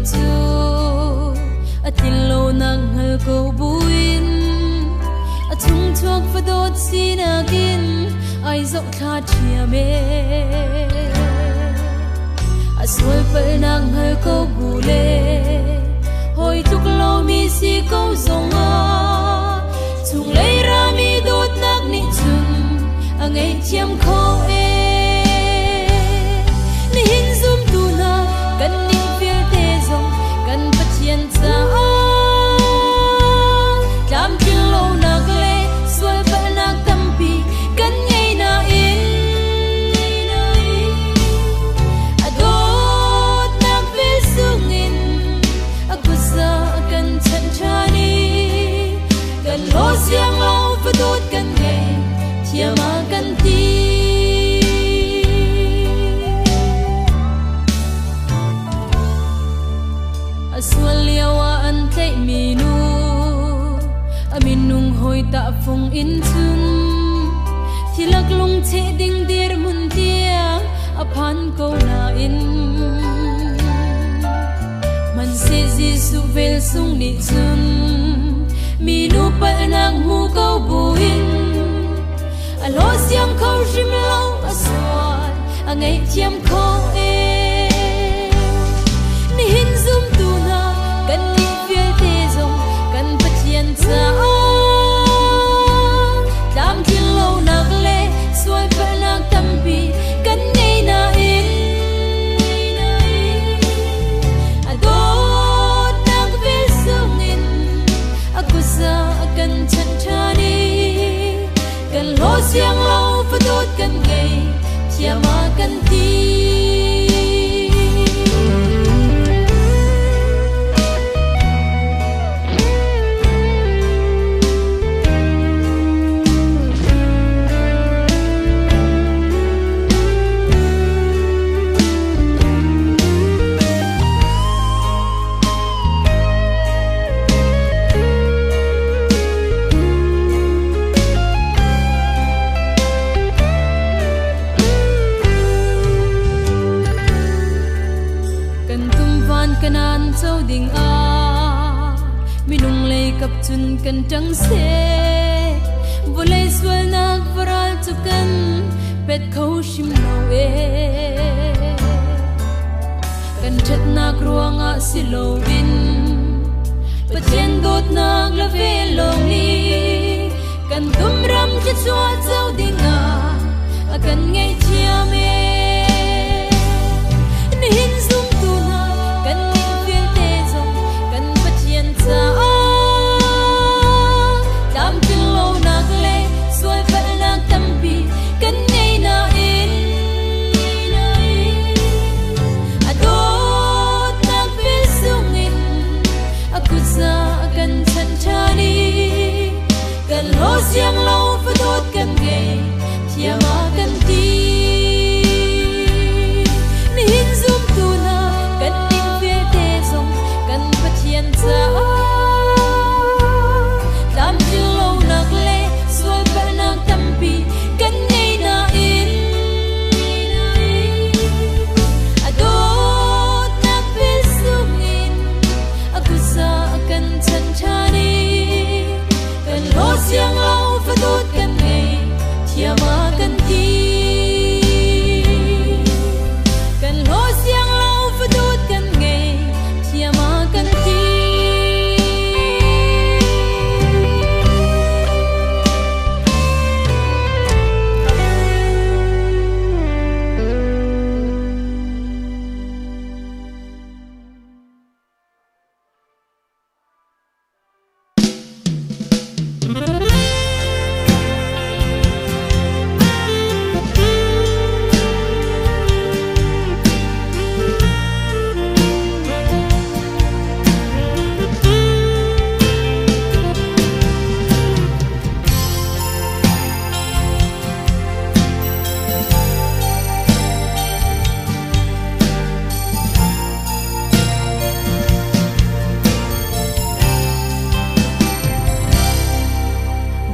Cu a tlin lonak hngal ko buin a chung chuak fadawt sinak in ai zohthla ṭhiam ee. A sual palhnak hngal ko bu le hawi tluk lomi si ko zongah chunglei rami dawtnak nih cun a ngaihthiam kho ee. Nihin zumtu hna kan nih vialte zong kan Pathian caah tlamtlin lonak le sual palhnak tampi kan ngei nain a dawtnak vel sungin a kutza a kan chanh ṭhan i kan hlaw siang lo fadawt kan ngei thiam a kan ti. A sual lio ah an tlaihmi nu a minung hawi tahfung in cun thilak lungcheh ding dirhmun tiang a phan ko nain hmanhseh Jesuh vel sung nih cun minu palhnak hmu ko buin a hlaw siang kho hrim lo, a sual a ngaihthiam kho ee. Nihin zumtu hna kan nih vialte zong kan Pathian caah tlamtlin lonak le sual palhnak tampi kan ngei nain a dawtnak vel sungin a kutza a kan chanh ṭhan i kan hlaw siang lo fadawt kan ngei thiam a kan ti. Kan tumvan kanan co ding ah minung lei kap cun kan ṭang seh, vawlei sualnak varal cu kan pet kho hrim lo ee. Kan ṭhatnak ruangah si loin Pathian dawtnak le vel lawng nih kan tumram thluachuah co dingah a kan ngaihthiam ee. Nihin zumtu hna kan nih vialte zong kan Pathian caah tlamtlin lonak le sual palhnak tampi kan ngei nain a dawtnak vel sungin a kutza a kan chanh ṭhan i kan hlaw siang lo fadawt kan ngei thiam a kan ti. Nihin zumtu hna kan ning vialte zong kan Pathian caah tlamtlin lonak le sual palhnak tampi kan ngei nain a dawtnak vel sungin a kutza a kan chanh ṭhan i kan hlaw siang lo fadawt kan ngei thiam a kan ti. Kan hlaw siang lo fadawt kan ngei thiam a kan ti.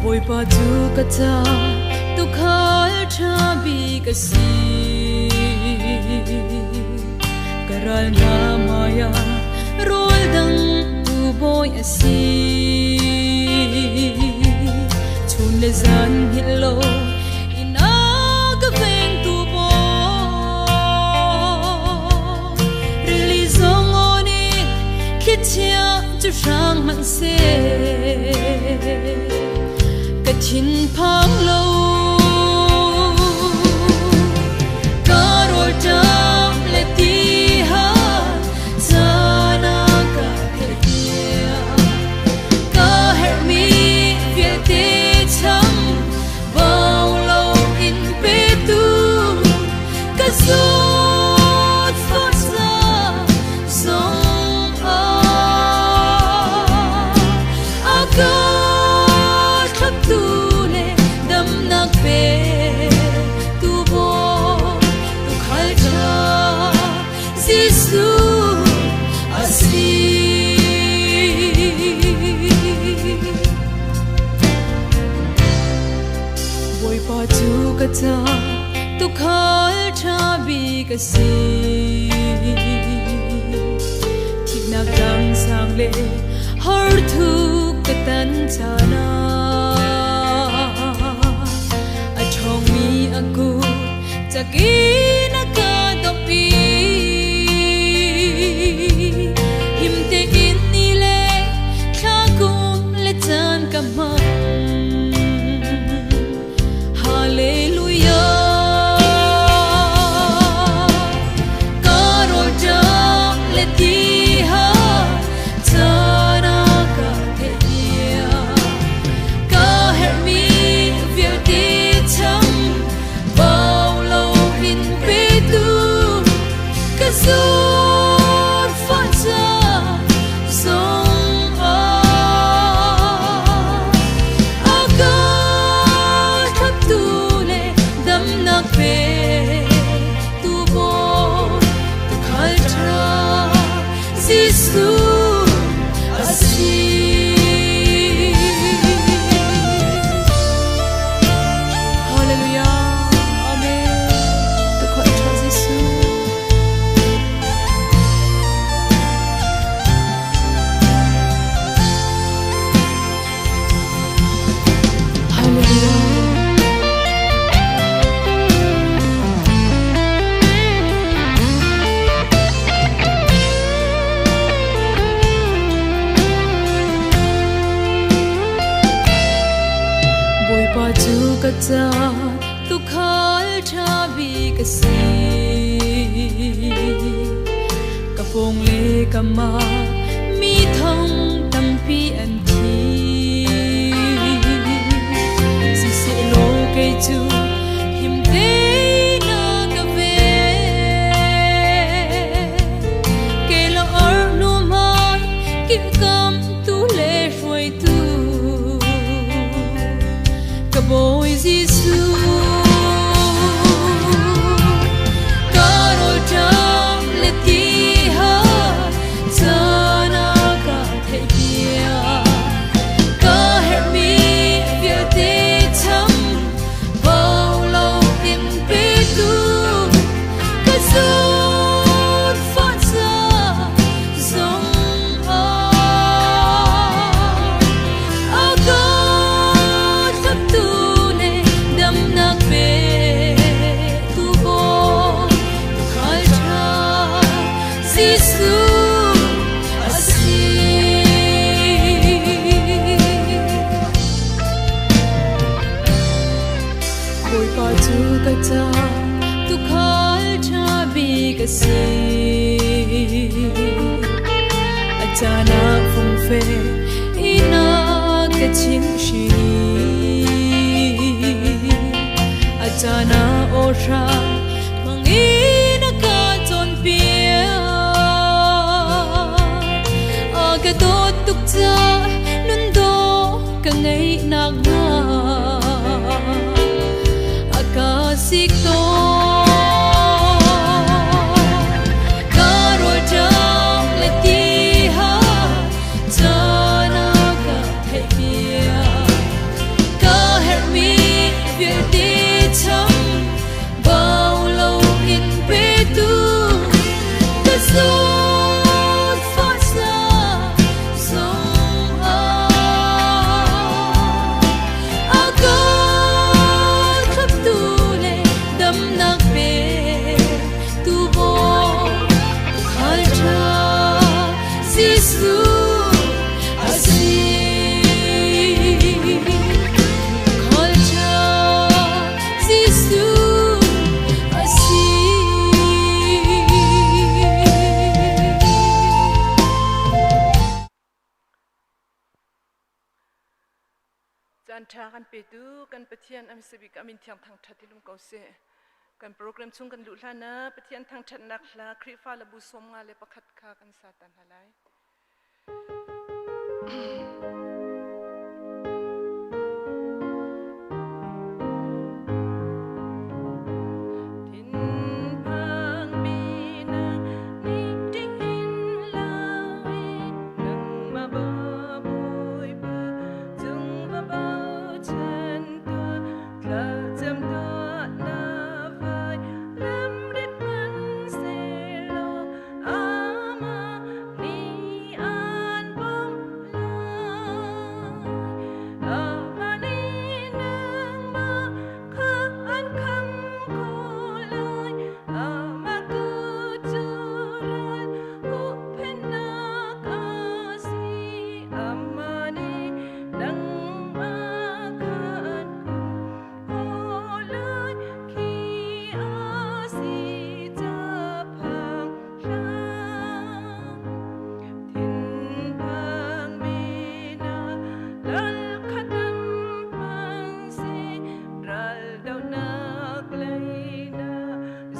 Bawipa cu ka ca tuukhal ṭha bik a si. Ka ral hna hmaiah Rawl dang tu bawi a si. Chun le zan hngilh lo in a ka vengtu bawi. Rili zong aw nih thlichia cu hrang hmanh seh, ka thinphang lo. Ka rawlṭam le ti hal caan a ka theihpiak. Ka herhmi vialte cham bau loin petu ka zawtfah ca zong ah a ka thlaptu le damnak petu Bawi tuukhal ṭha Jesuh a si. Bawipa cu ka ca tuukhal ṭha bik a si. Thihnak tlang sang le horthuk ka tan caan ah a ṭhawngmi a kut cak in a ka dawp i him tein ni le thla kum le caan ka hmang. Hallelujah. Ka rawlṭam le ti hal caan a ka theihpiak. Ka herhmi vialte cham bau loin petu ka zawnfah ca zong ah a ka thlaptu le damnak petu Bawi tuukhal ṭha Jesuh a si. Hallelujah. Amen. Tuukhal ṭha Jesuh. Hallelujah. Bawipa cu ka ca tuukhal ṭha bik a si. Ka pawng le ka mah mi thong tampi an thi. Sihsehlaw kei cu him tein a ka ven. Ke lo or hnu hmai kilhkamh tu le hruaitu ka Bawi Jesuh. Ka rawlṭam le ti hal caan a ka theihpiak. Ka herhmi vialte cham bau loin petu ka zawnfah ca zong ah a ka thlaptu le damnak petu Bawi tuukhal ṭha Jesuh a si. Bawipa cu ka ca tuukhal ṭha bik a si. A caan ah fungfe in a ka chimhhrin. A caan ah aw hrang hmang in a ka cawnpiak. A ka dawt tuk caah nun dawh ka ngeih nakhnga a ka sik tawn. Ka rawlṭam le ti hal caan a ka theihpiak. Ka herhmi vialte cham bau loin petu ka zawnfah ca Caan ṭha kan petu kan Pathian a hmasa bik ah min thiang thangṭhat in um ko seh. Kan program chung kan luh hlan ah Pathian thangṭhatnak hla Khrihfa le bu 51 kha kan sa ta hna lai. Thinphang minak nih ding in lau i nangmah Bawipa cung va bochan tuah thlacam tuah na vai lamrit hmanhsehlaw amah nih an bawmh lai. Amah nih nangmah kha an kham khawh lai. Amah kut cu ral huhphenhnak a si. Amah nih nangmah kha an kham khawh lai. Khi a si ca phang hlah. Thinphang mi na lal kha tam hmanhseh ral dohnak lei na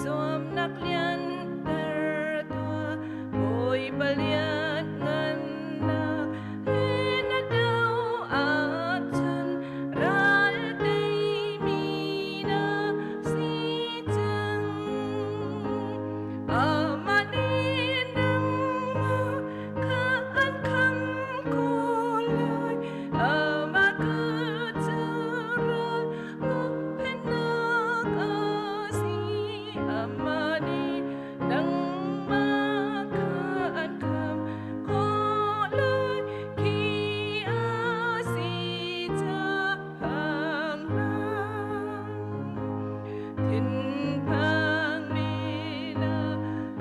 zuamnak lianter tuah. Bawipa lianngannak he na do ahcun ral teimi na si cang. Amah nih nangmah kha an kham khawh lai. Amah kut cu ral huhphenhnak a si. Amah nih nangmah kha an kham khawh lai. Khi a si ca phang hlah. Thinphang mi na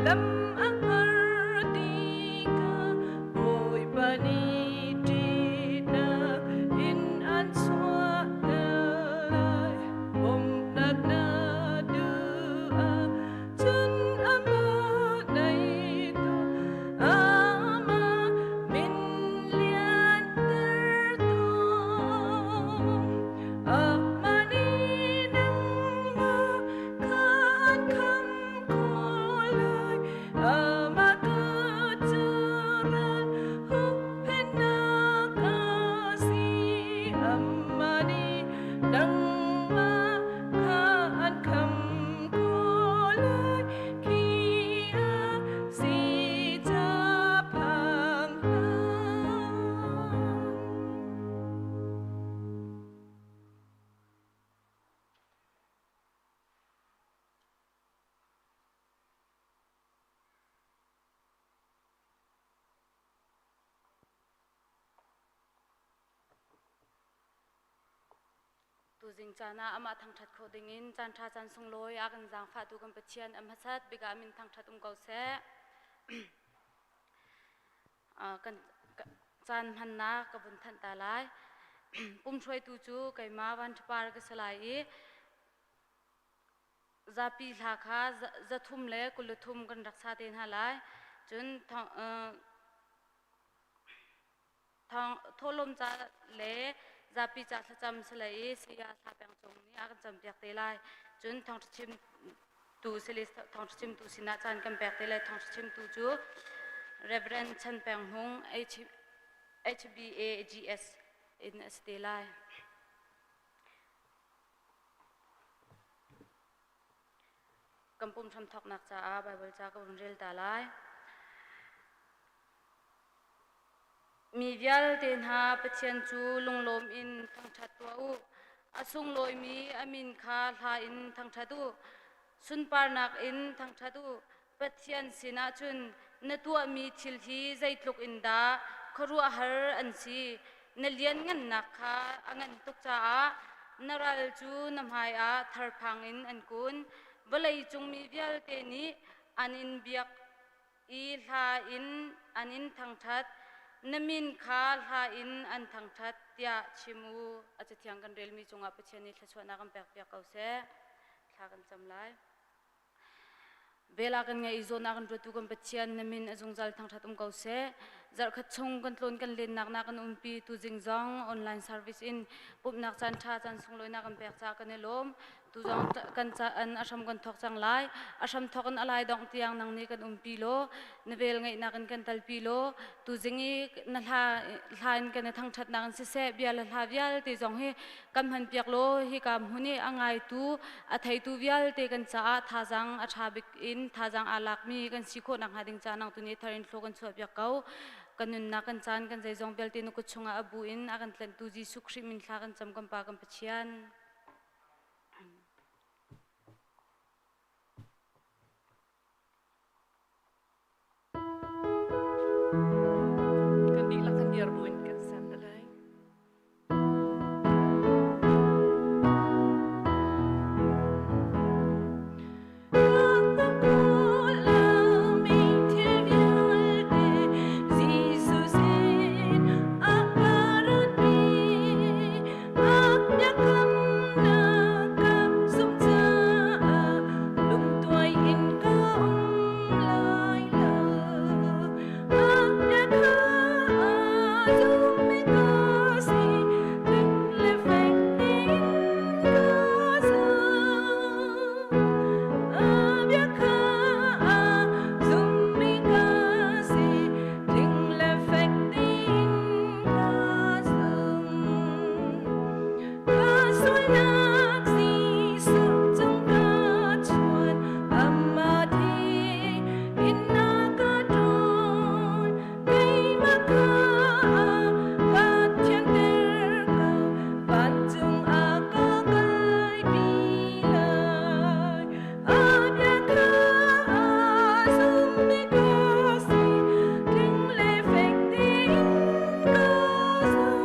lam a har tikah Bawipa nih ṭihnak in an chuahter lai. Bawmhnak na duh ahcun amah naih tuah, amah min lianter tuah. Amah nih nangmah kha an kham khawh lai. Amah kut cu ral huhphenhnak a si. Amah nih nangmah kha an kham khawh lai. Khi a si ca phang hlah. Tuzing caan ah amah thangṭhat khawh dingin caan ṭha caan sunglawi a kan zaangfahtu kan Pathian a hmasat bik ah min thangṭhat um ko seh. Kan caan hmannak ka vun thanh ta lai. Pumhruaitu cu keimah Van Ṭhapar ka si lai i zapi hla kha 300 le 23 kan rak sa te hna lai. Cun thawhlawm ca le zapi ca thlacam si lai i saya Thla Peng Cung nih a kan campiak te lai. Cun thawngṭha chimtu sile thawngṭha chimtu sinah caan kan pek te lai. Thawngṭha chimtu cu Reverend Chan Peng Hmung HBAGS in a si te lai. Kan pum hramthawknak caah Baibal ca ka vun rel ta lai. Mi vialte hna Pathian cu lunglawm in thangṭhat tuah u. A sunglawimi a min kha hla in thangṭhat u. Sunparnak in thangṭhat u. Pathian sinah cun na tuahmi thil hi zeitluk in dah khuaruahhar an si. Na lianngannak kha a ngan tuk caah na ral cu na hmaiah therphang in an kun. Vawleicung mi vialte nih an in biak i hla in an in thangṭhat, na min kha hla in an thangṭhat tiah chim u. A cathiang kan relmi cungah Pathian nih thluachuahnak kan pekpiak ko seh. Thla kan cam lai. Vel a kan ngei i zawn a kan ruattu kan Pathian na min a zungzal thangṭhat um ko seh. Zarhkhat chung kan tlawn kan lennak na kan umpi tuzing zong online service in pumhnak caan ṭha caan sunglawi na kan pek caah kan i lawm. Tu zong kan ca an a hram kan thawk cang lai. A hram thawk in a lai dongh tiang nang nih kan umpi law na vel ngeihnak in kan talpi law tuzing i na hla hla in kan i thangṭhatnak in siseh bia le hla vialte zong hi kan hmanpiak law hika hmun i a ngaitu a theitu vialte kan caah thazaang a ṭha bik in thazaang aa lakmi kan si khawh nakhnga ding ca nang tu nih thar in thlaw kan chuahpiak ko. Kan nunnak kan caan kan zeizong vialte na kut chungah a bu in a kan tlanhtu Jesuh Khrih min thla kan cam kan Pa kan Pathian. Kan dihlak kan dir buin kan san lai. Lungtuai in ka um lai lo. Sualnak Jesuh cung ka chuan amah thi in na ka ṭawn keimah kha ka thianter ko vancung ah ka kaipi lai a bia kha zummi ka si tling le fek tein ka zum.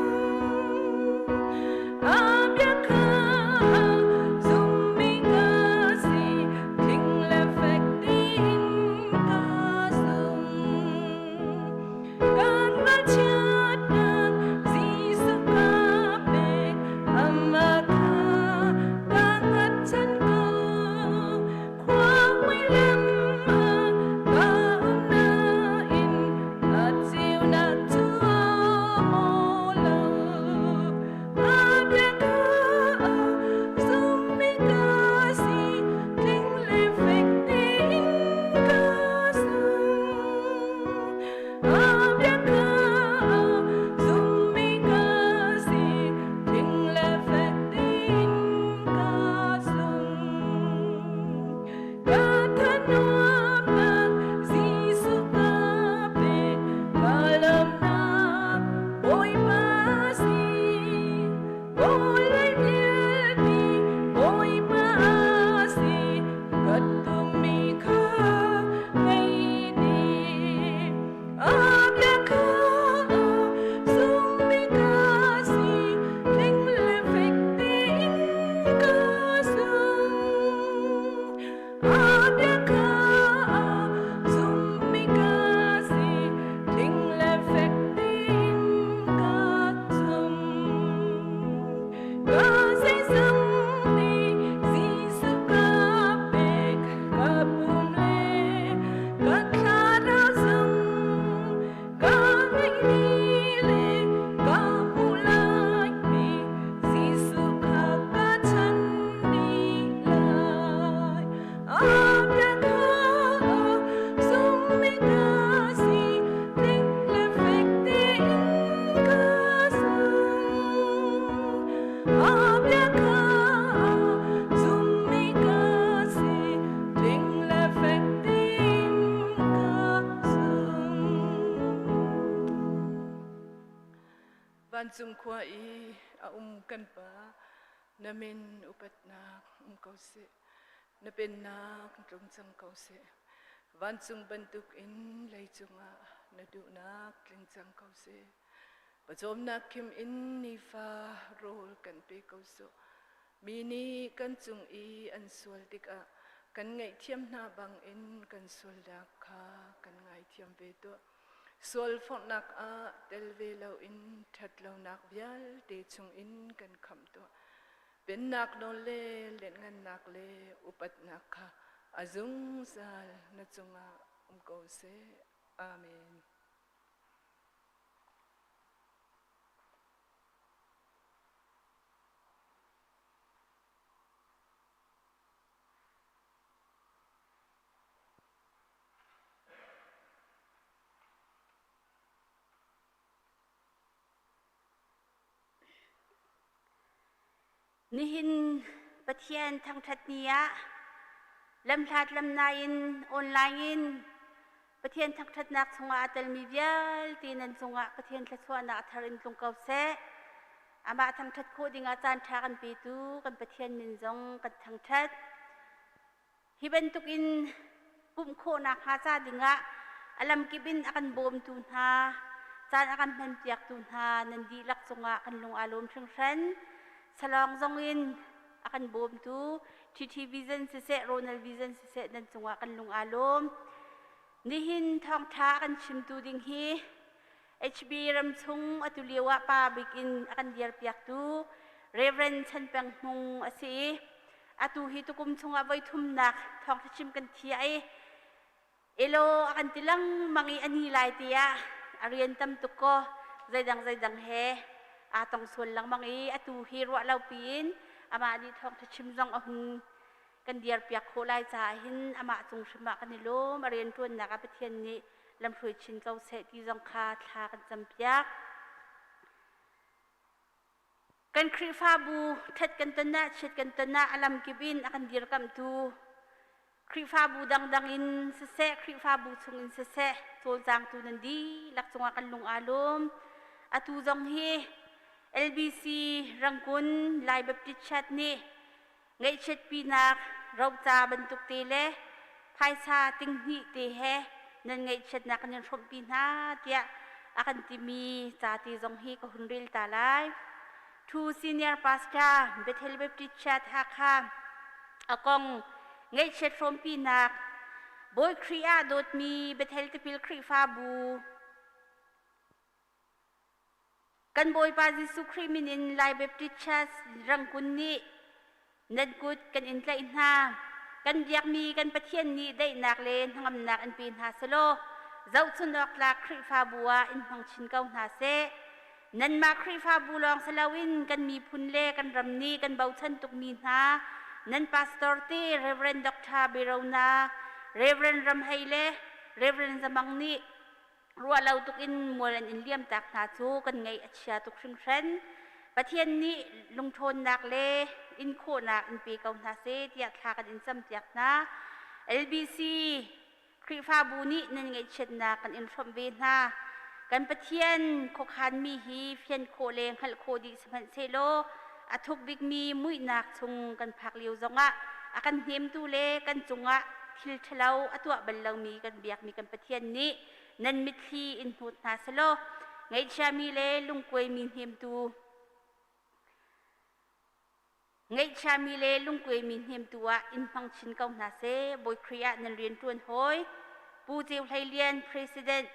Vancung khua i a um kan pa na min upatnak um ko seh na pennak tlung cang ko seh vancung bantuk in leicung ah na duhnak tling cang ko seh pawcawmnak khim in nifa rawl kan pe ko sawh mi nih kan cung i an sual tikah kan ngaihthiam hna bangin kan sualnak kha kan ngaithiam ve tuah sual forhnak ah tel ve loin ṭhatlonak vialte chungin kan khamh tuah Pennak nawl le lianhngannak le upatnak kha A zungzal na cungah um ko seh. Amen. Nihin Pathian thangṭhat ni ah lamhlat lamnai in online in Pathian thangṭhatnak chungah a telmi vialte nan cungah Pathian thluachuahnak a thar in tlung ko seh. Amah thangṭhat khawh dingah caanṭha kan petu kan Pathian min zong kan thangṭhat. Hi bantukin pumh khawhnak hnga ca dingah a lamkip in a kan bawmtu hna, caan a kan hmanpiaktu hna nan dihlak cungah kan lung aa lawm hringhran. Salawng zong in a kan bawmtu TT Vision siseh, Ronald Vision siseh nan cungah kan lung aa lawm. Nihin thawngṭha a kan chimtu ding hi HB ramchung atu lio ah pa bik in a kan dirpiaktu Reverend Chan Peng Hmung a si i atu hi tukum chungah voi thumnak thawngṭha chim kan thiah i elo a kan ti lengmang i a ni lai te ah a rian tam tuk kaw zeidang zeidang he aa tong sual lengmang i atu hi ruah lo piin amah nih thawngṭha chim zong a hun kan dirpiak khawh lai caah hin amah cung hrim ah kan i lawm. A rianṭuannak ah Pathian nih lamhruai chin ko seh ti zong kha thla kan campiak. Kan Khrihfabu ṭhat kan ton ah chiat kan ton ah a lamkip in a kan dirkamhtu Khrihfabu dangdang in siseh, Khrihfabu chung in siseh, cawlcangtu nan dihlak cungah kan lung aa lawm. Atu zong hi LBC Rangoon Lai Baptist Church nih Ngaihchiatpinak roca bantuk te le phaisa tinghnih te he nan ngaihchiatnak kan in hrawmhpi hna tiah a kan timi ca te zong hi ka hun rel ta lai. Thu Senior Pastor Bethel Baptist Church Hakha a kong ngaihchiat hrawmpinak Bawi Khrih ah dawtmi Bethel Tipil Khrihfabu Kan Bawipa Jesuh Khrih min in Lai Baptist Church Rangkun nih nan kut kan in tlaih hna. Kan biakmi kan Pathian nih daihnak le hnangamnak in pe hna selaw zohchun awk tlak Khrihfabu ah in hmang chin ko hna seh. Nanmah Khrihfabu lawng si loin kan miphun le kan ram nih kan bochan tukmi hna nan pastor te Reverend Dr. Berona, Reverend Ramhei le Reverend Zamang nih Ruah lo tuk in mual an in liamtak hna cu kan ngaih a chia tuk hringhran. Pathian nih lungṭhawnnak le inkhawhnak in pe ko hna seh tiah thla kan in campiak hna. LBC Khrihfabu nih nan ngaihchiatnak kan in hrawmh ve hna. Kan Pathian khuakhanmi hi fian khawh le hngalh khawh dih sihmanhsehlaw a thuk bikmi muihnak chung kan phak lio zongah a kan hnemtu le kan cungah thil ṭhalo a tuah bal lomi kan biakmi kan Pathian nih nan mitthli in hnut hna selaw ngaihchiami le lungkuaimi hnemtu ngaihchiami le lungkuaimi hnemtu ah in hmang chin ko hna seh. Bawi Khrih ah nan rian ṭuan hawi Pu Ceu Hlei Lian President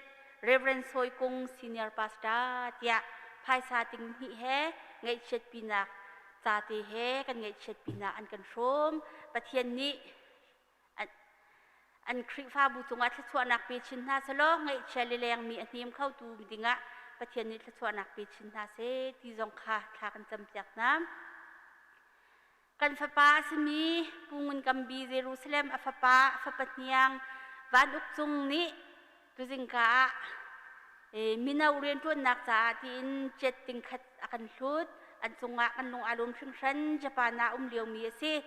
Reverend Sawi Kung Senior Pastor tiah phaisa ting hnih he ngaihchiatpinak ca te he kan ngaihchiatpinak an kan hrawm. Pathian nih an Khrihfabu cungah thluachuahnak pe chin hna selaw ngaihchia le lengmi a hnem khotu dingah Pathian nih thluachuahnak pe chin hna seh ti zong kha thla kan campiak hna. Kan fapa a simi Pu Ngun Kam Bi Jerusalem a fapa a fapa hniang Van Uk Cung nih tuzingka ah mino rianṭuannak caah tiin jet tingkhat a kan hlut. An cungah kan lung aa lawm hringhran. Japan ah um liomi a si.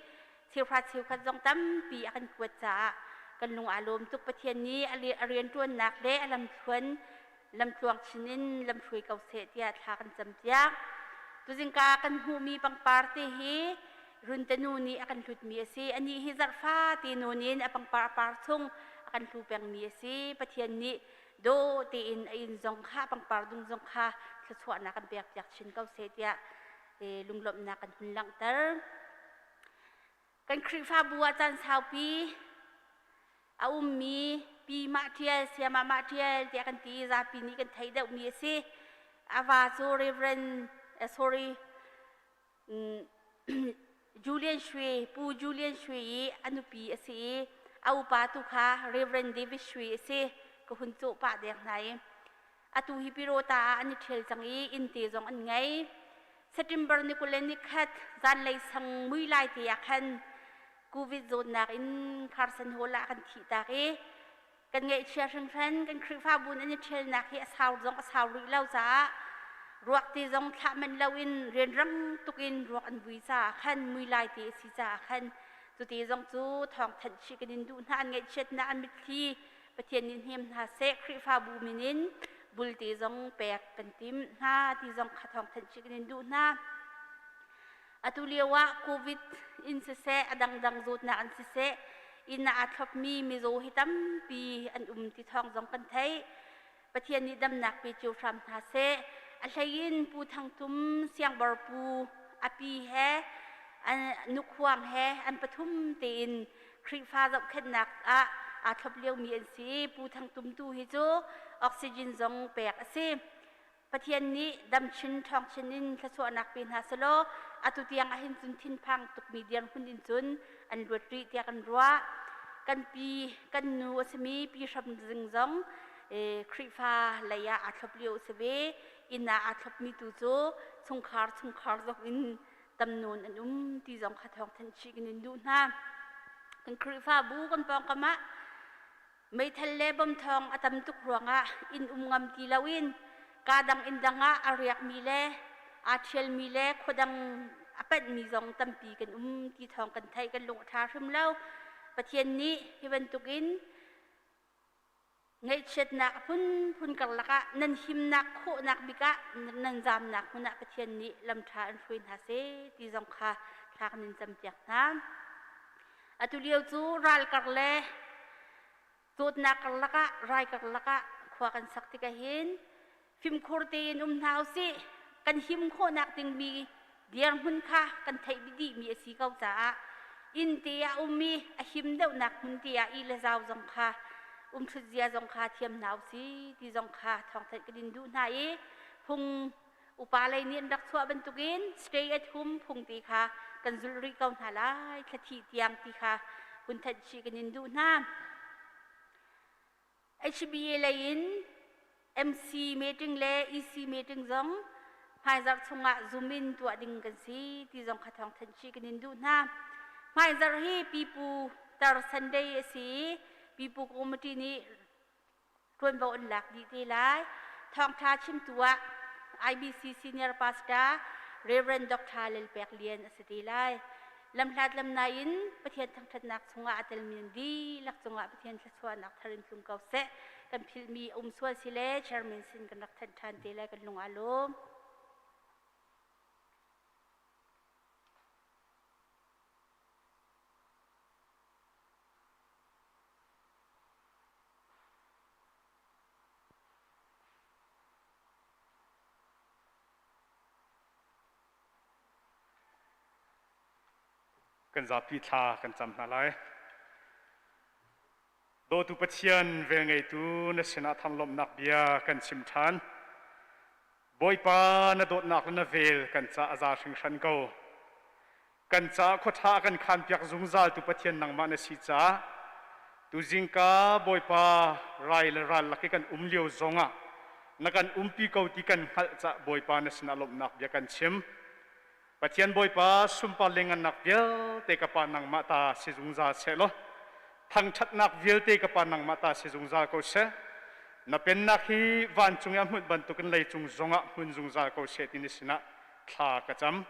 Cheuhra cheukhat zong tampi a kan kuat caah kan lung aa lawm tuk. Pathian nih a rianṭuannak le a lamthluan lamtluang chin in lamhruai ko seh tiah thla kan campiak. Tuzingka kan hmuhmi pangpar te hi Runtanu nih a kan hlutmi a si. Anih hi zarhfa te nawn in a pangpar a par chung a kan hlu pengmi a si. Pathian nih dawh tein a inn zong kha pangpar dung zong kha thluachuahnak kan pekpiak chin ko seh tiah lunglawmhnak kan hun langhter. Kan Khrihfabu ah caan saupi a ummi Pi Mah Ṭial, Sayamah Mah Ṭial tiah kan ti i zapi nih kan theih deuhmi a si. A va cu Reverend, sorry, Julian Shwe, Pu Julian Shwe i a nupi a si i. A upa tu kha Reverend David Shui a si. Ka hun cawh pah deng hna i atu hi Pirota ah an i ṭhial cang i innte zong an ngei. September ni 21 zanlei sang mui lai te ah khan COVID zawtnak in Carson Hall ah kan thih tak i kan ngaihchia hringhran. Kan Khrihfabu an i ṭhialnak hi a sau zong a sau rih lo caah ruak te zong thlah manh loin rianrang tukin ruak an vui caah khan mui lai te a si caah khan cuti zong cu thawng thanh chih kan in duh hna. An ngaihchiatnak an mitthli Pathian nih hnem hna seh. Khrihfabu min in bulte zong pek kan tim hna ti zong kha thawng thanh chih kan in duh hna. Atu lio ah COVID in siseh, a dangdang zawtnak in siseh, inn ah aa thlopmi mizaw hi tampi an um ti thawng zong kan theih. Pathian nih damnak pe cio hram hna seh. A hlei in Pu Thang Tum Siangbor Pu a pi he nukhuang he an pathum tein Khrihfa zohkhenhnak ah aa thlop liomi an si. Pu Thang Tum tu hi cu oxygen zong pek a si. Pathian nih damchin ṭhawngchin in thluachuahnak pe hna selaw atu tiang ahhin cun thinphang tukmi dirhmun in cun an luat rih tiah kan ruah. Kan pi, kan nu a simi Pi Hram Zing zong Khrihfa lei ah aa thlop lio a si ve. Inn ah aa thlopmi tu cu chungkhar chungkhar zong in tam nawn an um ti zong kha thawng thanh chih kan in duh hna. Kan Khrihfabu kan pawngkam ah Meithal le bom thawng a tam tuk ruangah inn um ngam ti loin kaa dang inn dang ah a riakmi le aa ṭhialmi le khuadang a panhmi zong tampi kan um ti thawng kan theih. Kan lung a ṭha hrim lo. Pathian nih hi bantukin ngaihchiatnak a phunphun karlak ah nan himnak khawhnak bik ah nan zamnak hmun ah Pathian nih lam ṭha an hruai hna seh ti zong kha thla kan in campiak hna. Atu lio cu ral kar le zawtnak karlak ah rai karlak ah khua kan sak tikah hin fimkhur tein um hna usih. Kan him khawhnak dingmi dirhmun kha kan theih dihmi a si ko caah inn te ah um i a him deuhnak hmun te ah ih le zau zong kha umṭhut zia zong kha thiam hna usih ti zong kha thawngthanhh kan in duh hna i phung upa lei nih an rak chuah bantukin stay at home phung ti kha kan zulh rih ko hna lai thlathih tiang ti kha hun thanh chih kan in duh hna. HBA lei in MC meeting le EC meeting zong hmaizarh chungah Zoom in tuah ding kan si ti zong kha thawng thanh chih kan in duh hna. Hmaizarh hi Pipu Tar Sunday a si i Pipu Committee nih ṭuanvo an lak dih te lai. Thawngṭha chimtu ah IBC Senior Pastor Reverend Dr. Lelpek Lian a si te lai. Lamhlat lamnai in Pathian thangṭhatnak chungah a telmi nan dihlak cungah Pathian thluachuahnak thar in tlung ko seh. Kan philhmi a um sual si le chairman sin kan rak thanh ṭhan te lai kan lung aa lawm. Kan zapi thla kan cam hna lai. Dawtu Pathian, velngeitu na sinah thanglawmhnak bia kan chim ṭhan. Bawipa, na dawtnak le na vel kan ca a za hringhran ko. Kan caah khuaṭha a kan khanpiak zungzaltu Pathian nangmah na si caah tuzingka Bawipa rai le ral lak i kan um lio zongah na kan umpi ko ti kan hngalh caah Bawipa na sinah lawmhnak bia kan chim. Pathian Bawipa sunpar le ngannak vialte ka Pa nangmah ta si zungzal seh law thangṭhatnak vialte ka Pa nangmah ta si zungzal ko seh. Na pennak hi vancung i a hmunh bantukin leicung zongah hmun zungzal ko seh ti na sinah thla ka cam.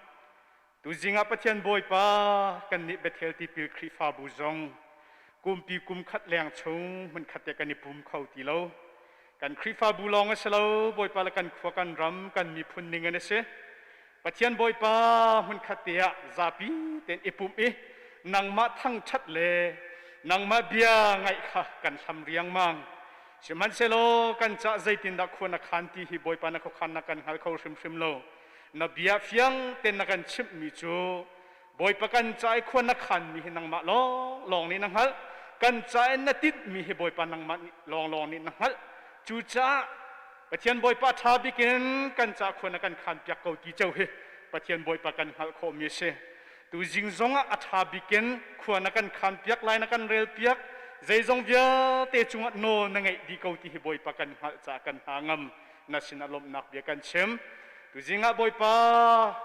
Tuzing ah Pathian Bawipa kannih Bethel Tipil Khrihfabu zong kumpi kum khat leng chung hmunkhat te kan i pum kho ti lo. Kan Khrihfabu lawng a si lo, Bawipa le kan khua kan ram kan miphun ning an a si. Pathian Bawipa hmunkhat te ah zapi tein i pumh i nangmah thangṭhat le nangmah bia ngaih kha kan hlam riangmang. Sihmanhsehlaw kan cah zeitindah khua na khan ti hi Bawipa na khuakhan na kan hngal kho hrimhrim lo. Na bia fiang ten na kan chimhmi cu Bawipa kan ca i khua na khanmi hi nangmah lawnglawng nih na hngalh. Kan ca in na tinhmi hi Bawipa nangmah lawnglawng nih na hngalh. Cucaah Pathian Bawipa ṭha bik in kan ca khua na kan khanpiak ko ti ceu hi Pathian Bawipa kan hngalh khawhmi a si. Tuzing zongah a ṭha bik in khua na kan khanpiak lai na kan relpiak. Zeizong vialte cungah nawl na ngeih dih ko ti hi Bawipa kan hngalh caah kan hna ngam. Na sinah lawmhnak bia kan chim. Tuzing ah Bawipa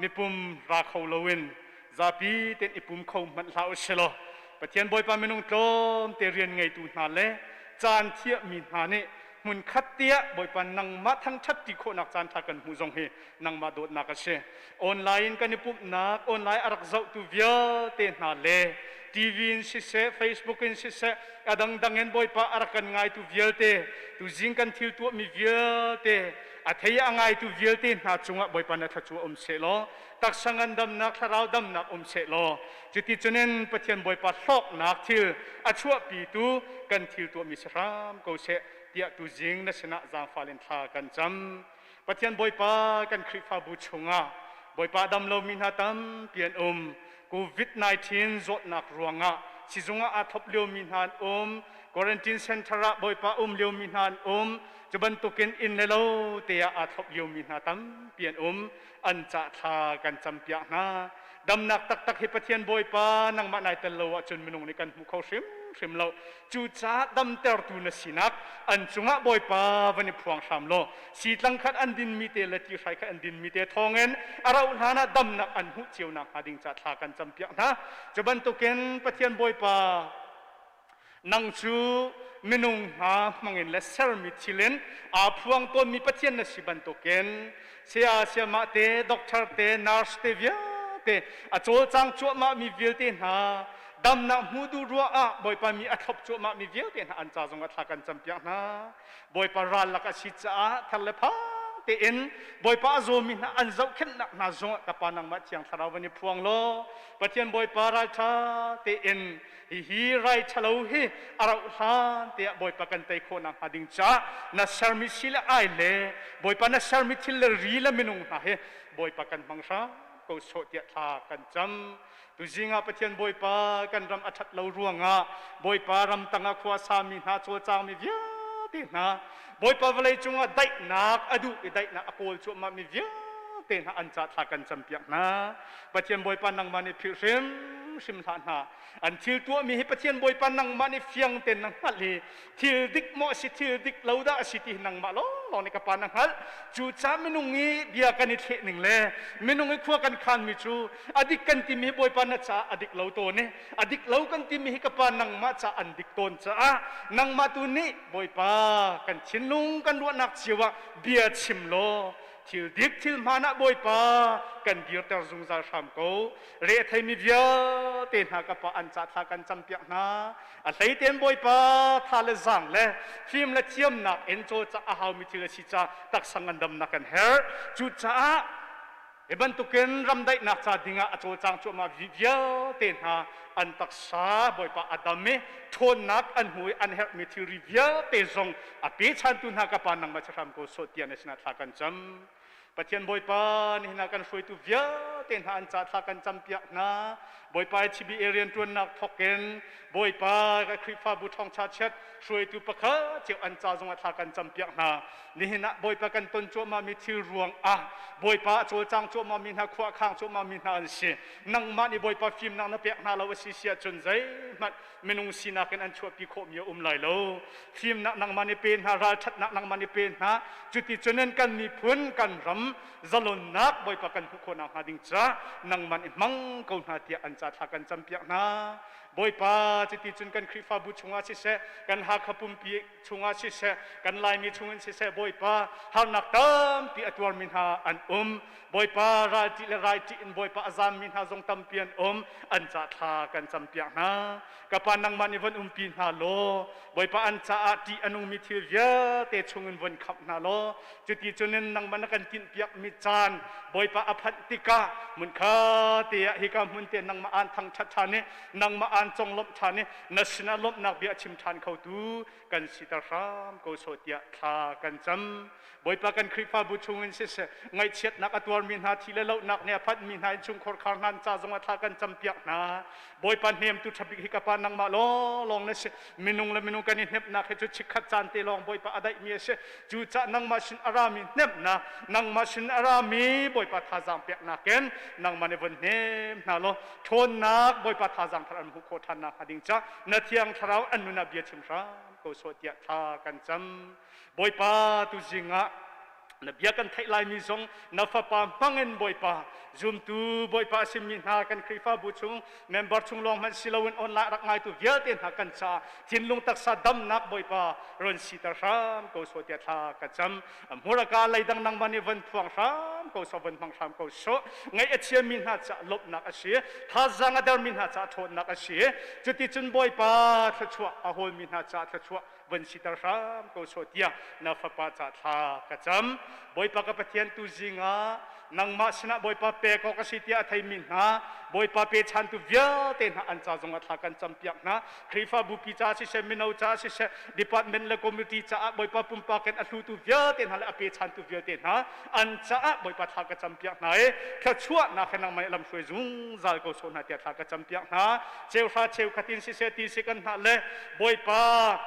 mipum ra kho loin zapi ten i pum kho hmanh hlah u silaw Pathian Bawipa minung tlawmte rian ngeitu hna le caan thiahmi hna nih hmun khat tiah Bawipa nangmah thangṭhat ti khawhnak caan ṭha kan hmuh zong hi nangmah dawtnak a si. Online in kan i pumhnak, online a rak zohtu vialte hna le TV in siseh, Facebook in siseh, a dangdang in Bawipa a rak kan ngaitu vialte, tuzing kan thil tuahmi vialte, a thei a ngaitu vialte hna cungah Bawipa na thluachuah um seh law, taksa ngandamnak, thlarau damnak um seh law, cuti cunin Pathian Bawipa hlawknak thil a chuahpitu kan thil tuahmi si hram ko seh tiah tuzing na sinah zaangfah in thla kan cam. Pathian Bawipa kan Khrihfabu chungah Bawipa dam lomi hna tampi an um. COVID-19 zawtnak ruangah sizung ah aa thlop liomi hna an um. Quarantine center ah Bawipa um liomi hna an um. Cu bantukin inn le lo te ah aa thlop liomi hna tampi an um. An cah thla kan campiak hna. Damnak taktak hi Pathian Bawipa nangmah nai tel lo ahcun minung nih kan hmu kho hrimhrim lo. Cucaah damtertu na sinak an cungah Bawipa van i phuang hram law sitlang khat an dinmi te le tihrai khat an dinmi te thawngin a rauh hlan ah damnak an hmuh cio nakhnga ding ca thla kan campiak hna. Cu bantukin Pathian Bawipa nang cu minung hna hmangin le sermi thil in aa phuang tawnmi Pathian na si bantukin saya sayamah te doctor te nurse te vialte a cawlcang cuahmah mi vialte hna damnak hmu duh ruah ah Bawipa mi a thlop cuahmah mi vialte hna an ca zong ah thla kan campiak hna. Bawipa ral lak a si caah thar le phang tein Bawipa a zawmi hna an zohkhenhnak hna zongah ka Pa nangmah Thiang Thlarau van i phuang law Pathian Bawipa ralṭha tein hihi rai ṭhalo hi a rauh hlan tiah Bawipa kan tei khawh nakhnga ding caah na sermi si le ai le Bawipa na sermi thil le ri le minung hna hi Bawipa kan hmang hram ko sawh tiah thla kan cam. Tuzing ah Pathian Bawipa kan ram a ṭhat lo ruangah Bawipa ram tangah khua sami hna cawlcangmi vialte hna Bawipa vawlei cungah daihnak a duh i daihnak a kawl cuahmah mi vialte hna an ca thla kan campiak hna. Pathian Bawipa nangmah nih philh hrimhrim hlah hna. An thil tuahmi hi Pathian Bawipa nangmah nih fiang tein na hngalh i thil dik maw a si thil dik lo dah a si ti hi nangmah lawnglawng nih ka pa na hngalh. Cucaah minung i bia kan i thleh ning le minung i khua kan khanmi cu a dik kan timi hi Bawipa na caah a dik lo tawn i a dik lo kan timi hi ka pa nangmah caah an dik tawn caah nangmah tu nih Bawipa kan thinlung kan ruahnak cio ah bia chim law thil dik thil hmaan ah Bawipa kan dirter zungzal hram ko. Re a theimi vialte hna ka pa an ca thla kan campiak hna. A hleiten Bawipa tha le zaang le fim le thiamnak in cawlcangh a haumi thil a si ca taksa ngandamnak kan herh. Cucaah hi bantukin ramdaihnak ca dingah a cawlcang cuahmah vialte hna an taksa Bawipa a dam i ṭhawnnak an hmu i an herhmi thilri vialte zong a pechantu hna ka pa nangmah hram ko sawh tiah na sinah thla kan cam. Pathian Bawipa nihin ah kan hruaitu vialte hna an ca thla kan campiak hna. Bawipa HBA rianṭuannak thawkin Bawipa ka Khrihfabu ṭhawngṭha chiat hruaitu pakhat cio an ca zongah thla kan campiak hna. Nihin ah Bawipa kan ton cuahmahmi thil ruangah Bawipa a cawlcang cuahmahmi hna khua a khang cuahmahmi hna an si. Nangmah nih Bawipa fimnak na pek hna lo a si si ahcun zeihmanh minung sinak in an chuahpi khawhmi a um lai lo. Fimnak nangmah nih pe hna, ralṭhatnak nangmah nih pe hna. Cuticun in kan miphun, kan ram zalonnak Bawipa kan hmuh khawh nakhnga ding caah nangmah nih hmang ko hna tiah an ca thla kan campiak hna. Bawipa cuticun kan Khrihfabu chungah siseh, kan Hakha pumpi chungah siseh, kan Laimi chungin siseh, Bawipa harnak tampi a tuarmi hna an um. Bawipa ralṭih le raiṭih in Bawipa a zammi hna zong tampi an um. An ca thla kan campiak hna. Ka Pa nangmah nih von umpi hna law, Bawipa an caah ṭih a nungmi thil vialte chungin von khamh hna law, cuti cun nangmah na kan tinhpiakmi caan Bawipa a phanh tikah hmunkha te ah hika hmun te nangmah aan thangṭhat ṭhan i nangmah aan conglawmh ṭhan i na sinah lawmhnak bia a chim ṭhan khotu kan siter hram ko sawh tiah thla kan cam. Bawipa kan Khrihfabu chungin siseh ngaihchiatnak a tuarmi hna thi le lohnak nih a phanhmi hna innchungkhar khar hna ca zongah thla kan campiak hna. Bawipa hnemtu ṭhabik hi ka pa nangmah lawnglawng na si. Minung le minung kan i hnemhnak hi cu chikkhat caan te lawng Bawipa a daihmi a si. Cucaah nangmah sin a rami hnemhnak, nangmah sin a rami Bawipa thazaang peknak in nangmah nih von hnem hna law ṭhawnnak Bawipa thazaang thar an hmuh khawh. khawh ṭhan nakhnga ding ca na thiang thlarau an nun ah bia chim hram ko sawh tiah thla kan cam. Bawipa tuzing ah na bia kan theih laimi zong na fapa hmangin Bawipa zumtu Bawipa a simi hna kan Khrihfabu chung member chung lawng hmanh si loin online rak ngaitu vialte hna kan caah thinlung taksa damnak Bawipa run siter hram ko sawh tiah thla ka cam. Hmuraka leidang nangmah nih van phuang hram ko sawh van hmang hram ko sawh. Ngaih a chiami hna caah lawmhnak a si, thazaang a dermi hna caah ṭhawnnak a si. Cuticun Bawipa thluachuah a hawlmi hna caah thluachuah van siter hram ko sawh tiah na fapa ca thla ka cam. Bawipa ka Pathian tu zingah nangmah sinah Bawipa pek awk a si tiah a theimi hna Bawipa pechantu vialte hna an ca zongah thla kan campiak hna. Khrihfabu pi ca siseh, mino ca siseh, department le committee caah Bawipa pumpak in a hlutu vialte hna le a pechantu vialte hna an caah Bawipa thla ka campiak hna i thluachuahnak he nangmah nih lamhruai zungzal ko sawh hna tiah thla ka campiak hna. Cheuhra cheukhat in siseh ti si kan hna le Bawipa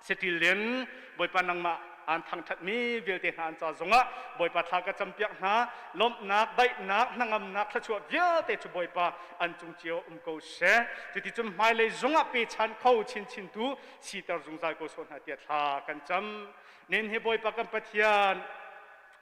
saṭil in Bawipa nangmah aan thangṭhatmi vialte hna an ca zongah Bawipa thla ka campiak hna. Lawmhnak, daihnak, hnangamnak, thluachuah vialte cu Bawipa an cung cio um ko seh. Cuticun hmailei zongah pechan kho chinchin tu siter zungzal ko sawh hna tiah thla kan cam. Nin hi Bawipa kan Pathian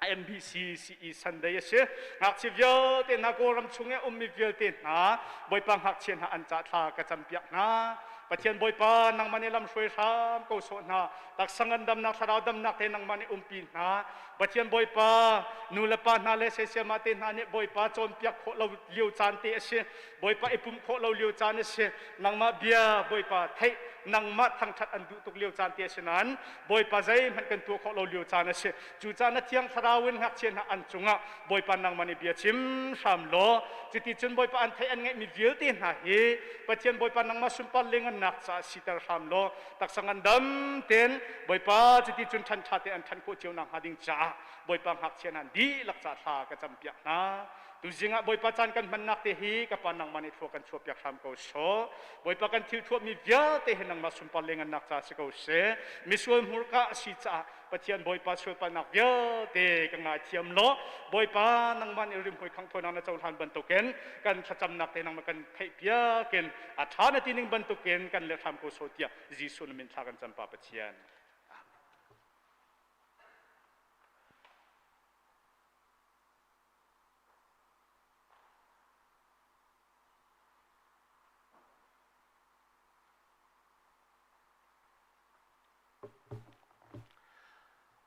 MBC CE Sunday a si. Ngakchia vialte hna Kawlram chung i a ummi vialte hna Bawipa ngakchia hna an cah thla ka campiak hna. Pathian Bawipa nangmah nih lam hruai hram ko sawh hna. Taksa ngandamnak thlarau damnak te nangmah nih umpi hna. Pathian Bawipa nu le pa hna le sesiama te hna nih Bawipa cawnpiak khawh lo lio caan te a si. Bawipa i pumh khawh lo lio caan a si. Nangmah bia Bawipa theih nangmah thangṭhat an duh tuk lio caan te a si nain Bawipa zeihmanh kan tuah khawh lo lio caan a si. Cucaah na thiang thlarau in ngakchia hna an cungah Bawipa nangmah nih bia chim hram law cuti cun Bawipa an theih an ngeihmi vialte hna hi Pathian Bawipa nangmah sunpar le ngannak caah siter hram law taksa ngandam tein Bawipa cuti cun ṭhan ṭha tein an ṭhan khawh cio nakhnga ding caah Bawipa ngakchia hna dihlak ca thla ka campiak hna. Tuzing ah Bawipa caan kan hmannak te hi ka pa nangmah nih thlua kan chuahpiak hram ko sawh. Bawipa kan thil thuahmi vialte hi nangmah sunpar le ngannak ca si ko seh. Misual hmurka a si caah Pathian Bawipa sualpalnak vialte ka ngaithiam law Bawipa nangmah nih rimhmui khanghthawinak na cohlan bantukin kan thlacamnak te nangmah kan theihpiak in a ṭha na ti ning bantukin kan let hram ko sawh tiah Jesuh na min thla kan cam pa Pathian.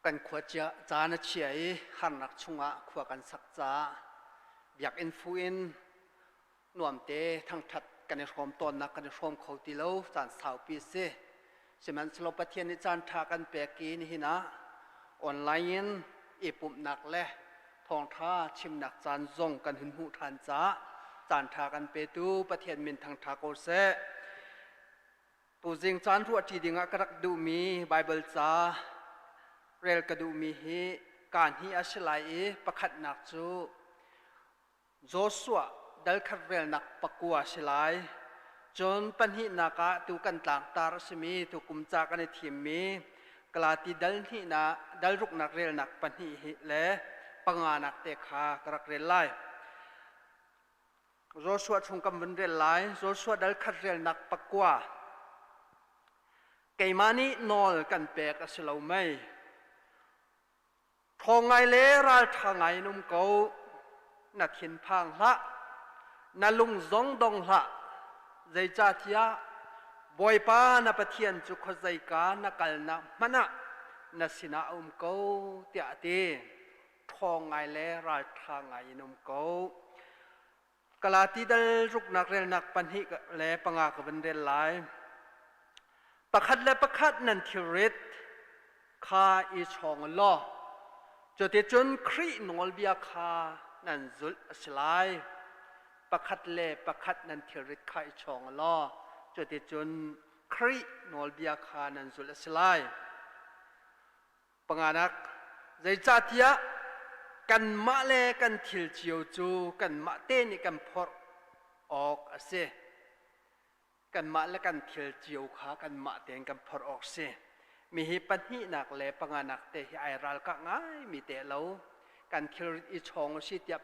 Kan khua caan a chia i harnak chungah khua kan sak caah biakinn fu in nuamte thangṭhat kan i hrawm tawnnak kan i hrawm kho ti lo caan saupi a si. Sihmanhsehlaw Pathian nih caan ṭha kan pek i nihin ah online in i pumhnak le thawngṭha chimnak caan zong kan hun hmuh ṭhan caah caan ṭha kan petu Pathian min thangṭha ko seh. Tuzing caan ruahṭi dingah ka rak duhmi Baibal ca rel ka duhmi hi kaa hnih a si lai i pakhatnak cu Joshua dal khat relnak 9 a si lai. Cun pahnihnak ah tu kan tlangtar a simi tukum ca kan i thimmi Galati dal hnihnak dal ruknak relnak pahnih hi le panganak te kha ka rak rel lai. Joshua chung kan vun rel lai. Joshua dal khat relnak 9. Keimah nih nawl kan pek a si lo mei? Ṭhawng ngai le ralṭha ngai in um ko. Na thinphang hlah. Na lung zong dong hlah. Zeicahtiah Bawipa na Pathian cu khuazeika na kalnak hmanh ah na sinah a um ko, tiah a ti. Ṭhawng ngai le ralṭha ngai in um ko. Galati dal ruknak relnak pahnih le panga ka van rel lai. Pakhat le pakhat nan thilrit kha i chawng law cuticun Khrih nawlbia kha nan zulh a si lai. Pakhat le pakhat nan thilrit kha i chawng law cuticun Khrih nawlbia kha nan zulh a si lai. Panganak, zeicahtiah kanmah le kan thil cio cu kanmah te nih kan phorh awk a si. Kanmah le kan thil cio kha kanmah tein kan phorh awk a si. Mi hi pahnihnak le panganak te hi ai ralkah ngaimi te lo. Kan thil i chawng a si tiah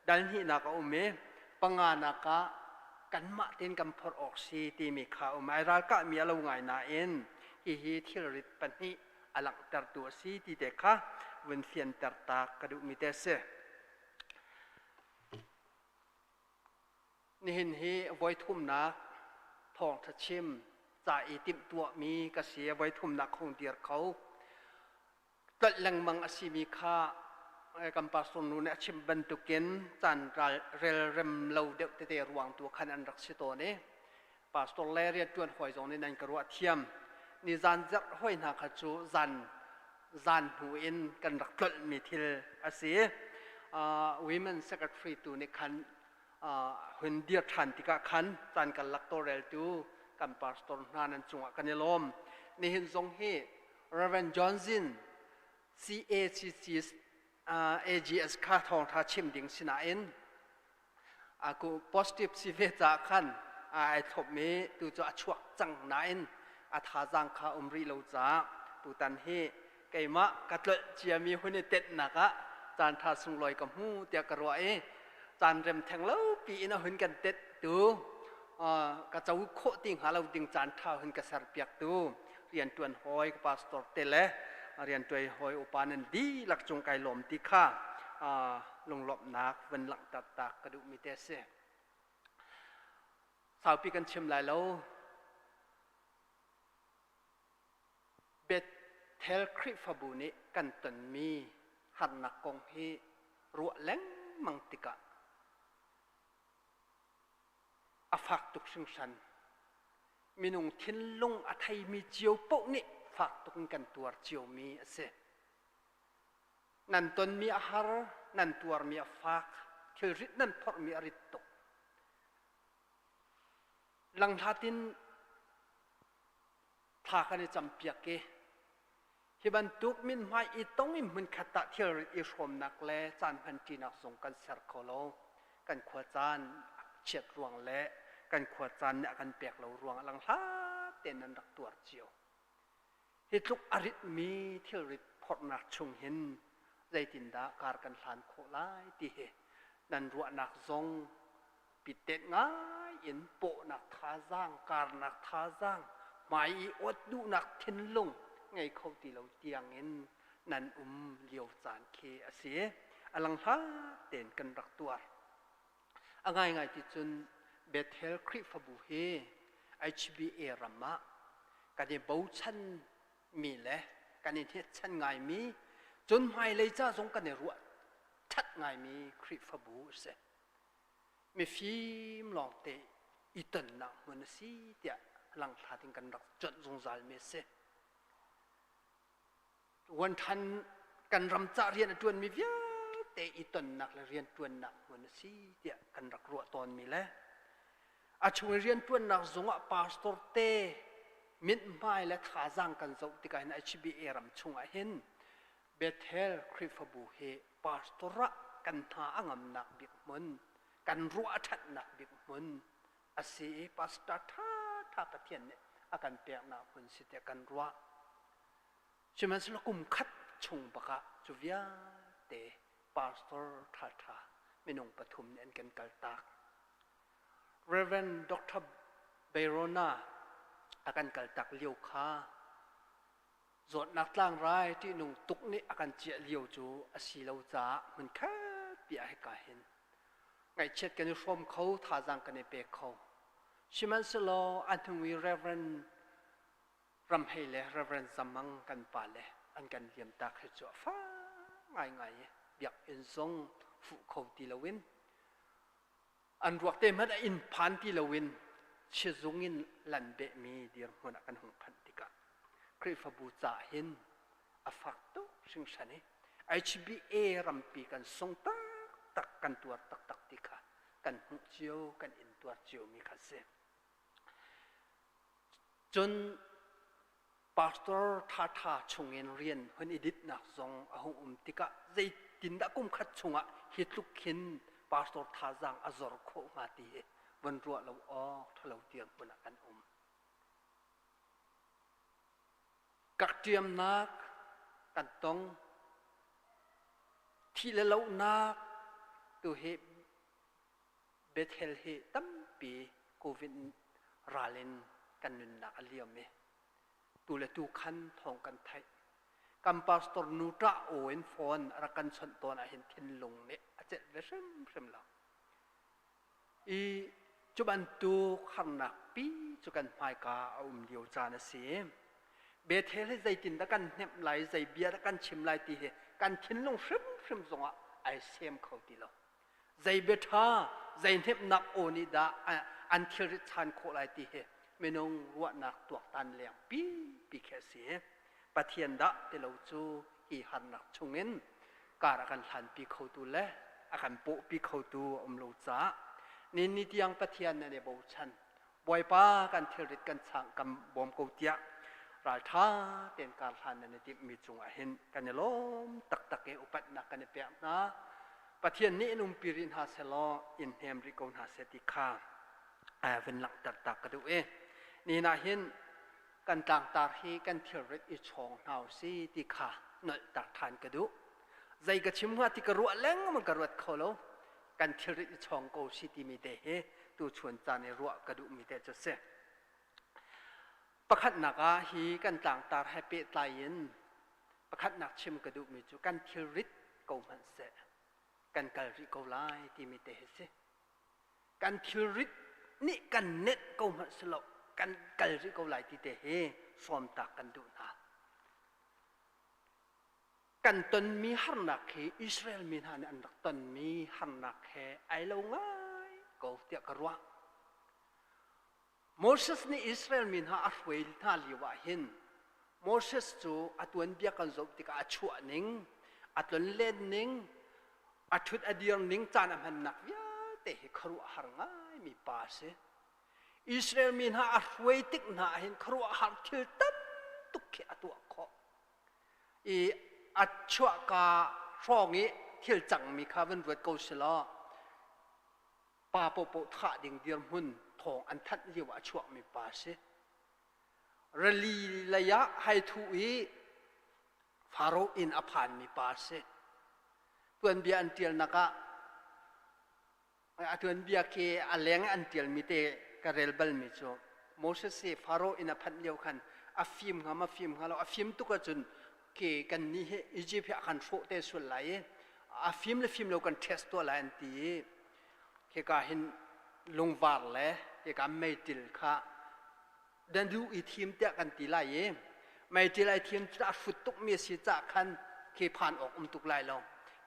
dal hnihnak a um i panganak ah. kanmah tein kan phorh awk si timi kha um ai ralkah mi a lo ngai nain hihi thilrit pahnih a langhtertu a si ti te kha vun fianter ta ka duhmi te si. Nihin hi voithumnak thawngṭha chim ca i timhtuahmi ka si. Voithumnak hung dir kho. Tlolh lengmang a simi kha kan pastor nu nih a chim bantukin caan relrem lo deuh tete ruang tu khan an rak si tawn i pastor le rianṭuan hawi zong nih nan ka ruah thiam. Nizan zarh hawi hna kha cu zan zan hnu in kan rak tlolhmi thil a si. Women secretary tu nih khan hun dir ṭhan tikah khan caan kan lak tawlreltu kan pastor hna nan cungah kan i lawm. Nihin zong hi Reverend John Zin CACC AGS kha thawngṭha chim ding sinain aku positive si ve caah khan ai thlopmi tu cu a chuak cang nain a thazaang kha um rih lo caah tutan hi keimah ka tlolh ciami hun i tenhnak ah caan ṭha sunglawi ka hmu tiah ka ruah i caan rem theng lo piin a hun kan tenh tu ka co khawh ti hnga lo ding caan ṭha hun ka serpiak tu rianṭuan hawi ka pastor te le rianṭuan hawi upa nan dihlak cung kai lawm ti kha lunglawmhnak van langhter ta ka duhmi te a si. Saupi kan chim lai lo. Bethel Khrihfabu nih kan tonmi harnak kong hi ruah lengmang tikah a fak tuk hringhran. Minung thinlung a theimi cio paoh nih fak tuk in kan tuar ciomi a si. Nan tonmi a har, nan tuarmi a fak, thilrit nan phorhmi a rit tuk. Langhlat in thla kan i campiak i hi bantuk mithmai i tong in hmunkhat ah thilrit i hrawmnak le caan hmanṭinak zong kan ser kho lo. Kan khua caan chiat ruang le kan khua caan nih a kan pek lo ruang ah langhlat tein nan rak tuar cio. Hi tluk a ritmi thilrit phorhnak chung hin zeitindah kar kan hlan khawh lai ti hi nan ruahnak zong pittet ngai in pawhnak thazaang, karnak thazaang, hmai i awt duhnak thinlung ngei kho ti lo tiangin nan um lio caan khi a si. A langhlat tein kan rak tuar. A ngaingai ti cun Bethel Khrihfabu hi HBA ram ah kan i bochan mi le kan i hnetchan ngaimi cun hmailei ca zong kan i ruah ṭhat ngaimi Khrihfabu a si. Mifim lawngte i tonnak hmun a si tiah langhlat in kan rak cuanh zungzal mi a si. Ṭuan kan ram ca rian a ṭuanmi vialte i tonnak le rianṭuannak hmun a si tiah kan rak ruah tawnmi le a chung i rianṭuannak zungah pastor te mithmai le thazaang kan zoh tikah hin HBA ram chungah hin Bethel Khrihfabu hi pastor ah kan hna a ngamnak bik hmun kan ruah a ṭhatnak bik hmun a si i pastor ṭhaṭha Pathian nih a kan peknak hmun si tiah kan ruah. Sihmanhsehlaw kum khat chung bak ah cu vialte pastor ṭhaṭha minung pathum nih an kan kaltak. Reverend Dr. Bayrona a kan kaltak lio kha zawtnak tlangrai ṭihnung tuk nih a kan ciah lio cu a si lo caah hmunkhat pi ah hika hin ngaihchiat kan i hrawm kho, thazaang kan i pe kho. Sihmanhsehlaw a hnu i Reverend Ramhei le Reverend Zamang kan pa le an kan liamtak hi cu a fak ngaingai i biakinn zong fuh kho ti loin an ruak te hmanh a inn phan ti loin chizung in lan behmi dirhmun ah kan hung phanh tikah Khrihfabu ca hin a fak tuk hringhran i HBA rampi kan sung taktak kan tuar taktak ti kha kan hmuh cio kan intuar ciomi kha si. Cun pastor ṭhaṭha chungin rian hun i dinhnak zong a hung um tikah zeitindah kum khat chungah hi tluk khin pastor thazaang a zor khawh hnga ti hi von ruah lo awk ṭhalo tiang hmun ah kan um. Kakṭiamnak kan tong. Thih le lohnak tu hi Bethel hi tampi. Covid ral in kan nunnak a liam i tu le tu khan thawng kan theih. Kan pastor nu ṭah aw in phone a rak kan chawnh tawn ahhin thinlung nih a celh ve hrimhrim lo. I cu bantuk harnak pi cu kan hmaika a um lio caan a si. Bethel hi zeitindah kan hnemh lai, zei bia dah kan chim lai ti hi kan thinlung hrimhrim zongah ai sem kho ti lo. Zei bia ṭha, zei hnemhnak aw nih dah an thilrit chan khawh lai ti hi minung ruahnak tuaktan leng pipi khi a si. Pathian dah ti lo cu hi harnak chungin kar a kan hlanpi khotu le a kan pawhpi khotu a um lo caah ni ni tiang Pathian nan i bochan. Bawipa kan thilrit kan chang kan bawm ko tiah ralṭha tein kar hlan nan i timhmi cungah hin kan i lawm taktak i upatnak kan i pek hna. Pathian nih in umpi rih hna sehlaw in hnem rih ko hna seh ti kha vun langhter ta ka duh i nihin ah hin kan tlangtar hi kan thilrit i chawng hna u si ti kha nolhter ṭhan ka duh. Zei ka chim hnga ti ka ruah lengmang ka ruat kho lo. Kan thilrit i chawng ko si timi te hi tuchun caan i ruah ka duhmi te cu si. Pakhatnak ah hi kan tlangtar he pehtlai in pakhatnak chim ka duhmi cu kan thilrit ko hmanh seh kan kal rih ko lai timi te hi si. Kan thilrit nih kan nenh ko hmanh si lo kan kal rih ko lai ti te hi sawmtak kan duh hna. Kan tonmi harnak hi Israel mi hna nih an rak tonmi harnak he ai lo ngai ko tiah ka ruah. Moses nih Israel mi hna a hruai hna lio ah hin Moses cu a tuanbia kan zoh tikah a chuah ning, a tlonlen ning, a ṭhut a dir ning caan a hmannak vialte hi khuaruahhar ngaimi pa a si. Israel mi hna a hruai tik hna ah hin khuaruahhar thil tam tuk khi a tuah khawh. I a chuahka hrawng i thil cangmi kha van ruat ko selaw pa paohpaoh thah ding dirhmun thawng an thanh lio ah a chuakmi pa a si. Rili lei ah hai thu i Faro inn a phanmi pa a si. Tuanbia an ṭialnak ah a tuanbia khi a leng an ṭialmi te ka rel balmi cu Moses hi Faro inn a phanh lio khan a fim hnga ma fim hnga lo a fim tuk ahcun ke kan nih hi Egypt hi a kan hrawh te sual lai i a fim le fim lo kan test tuah lai an ti i hika hin lungvar le hika meitil kha dan duh i thim tiah kan ti lai i meitil ai thim cu a hrut tukmi a si cah khan khi phan awk um tuk lai lo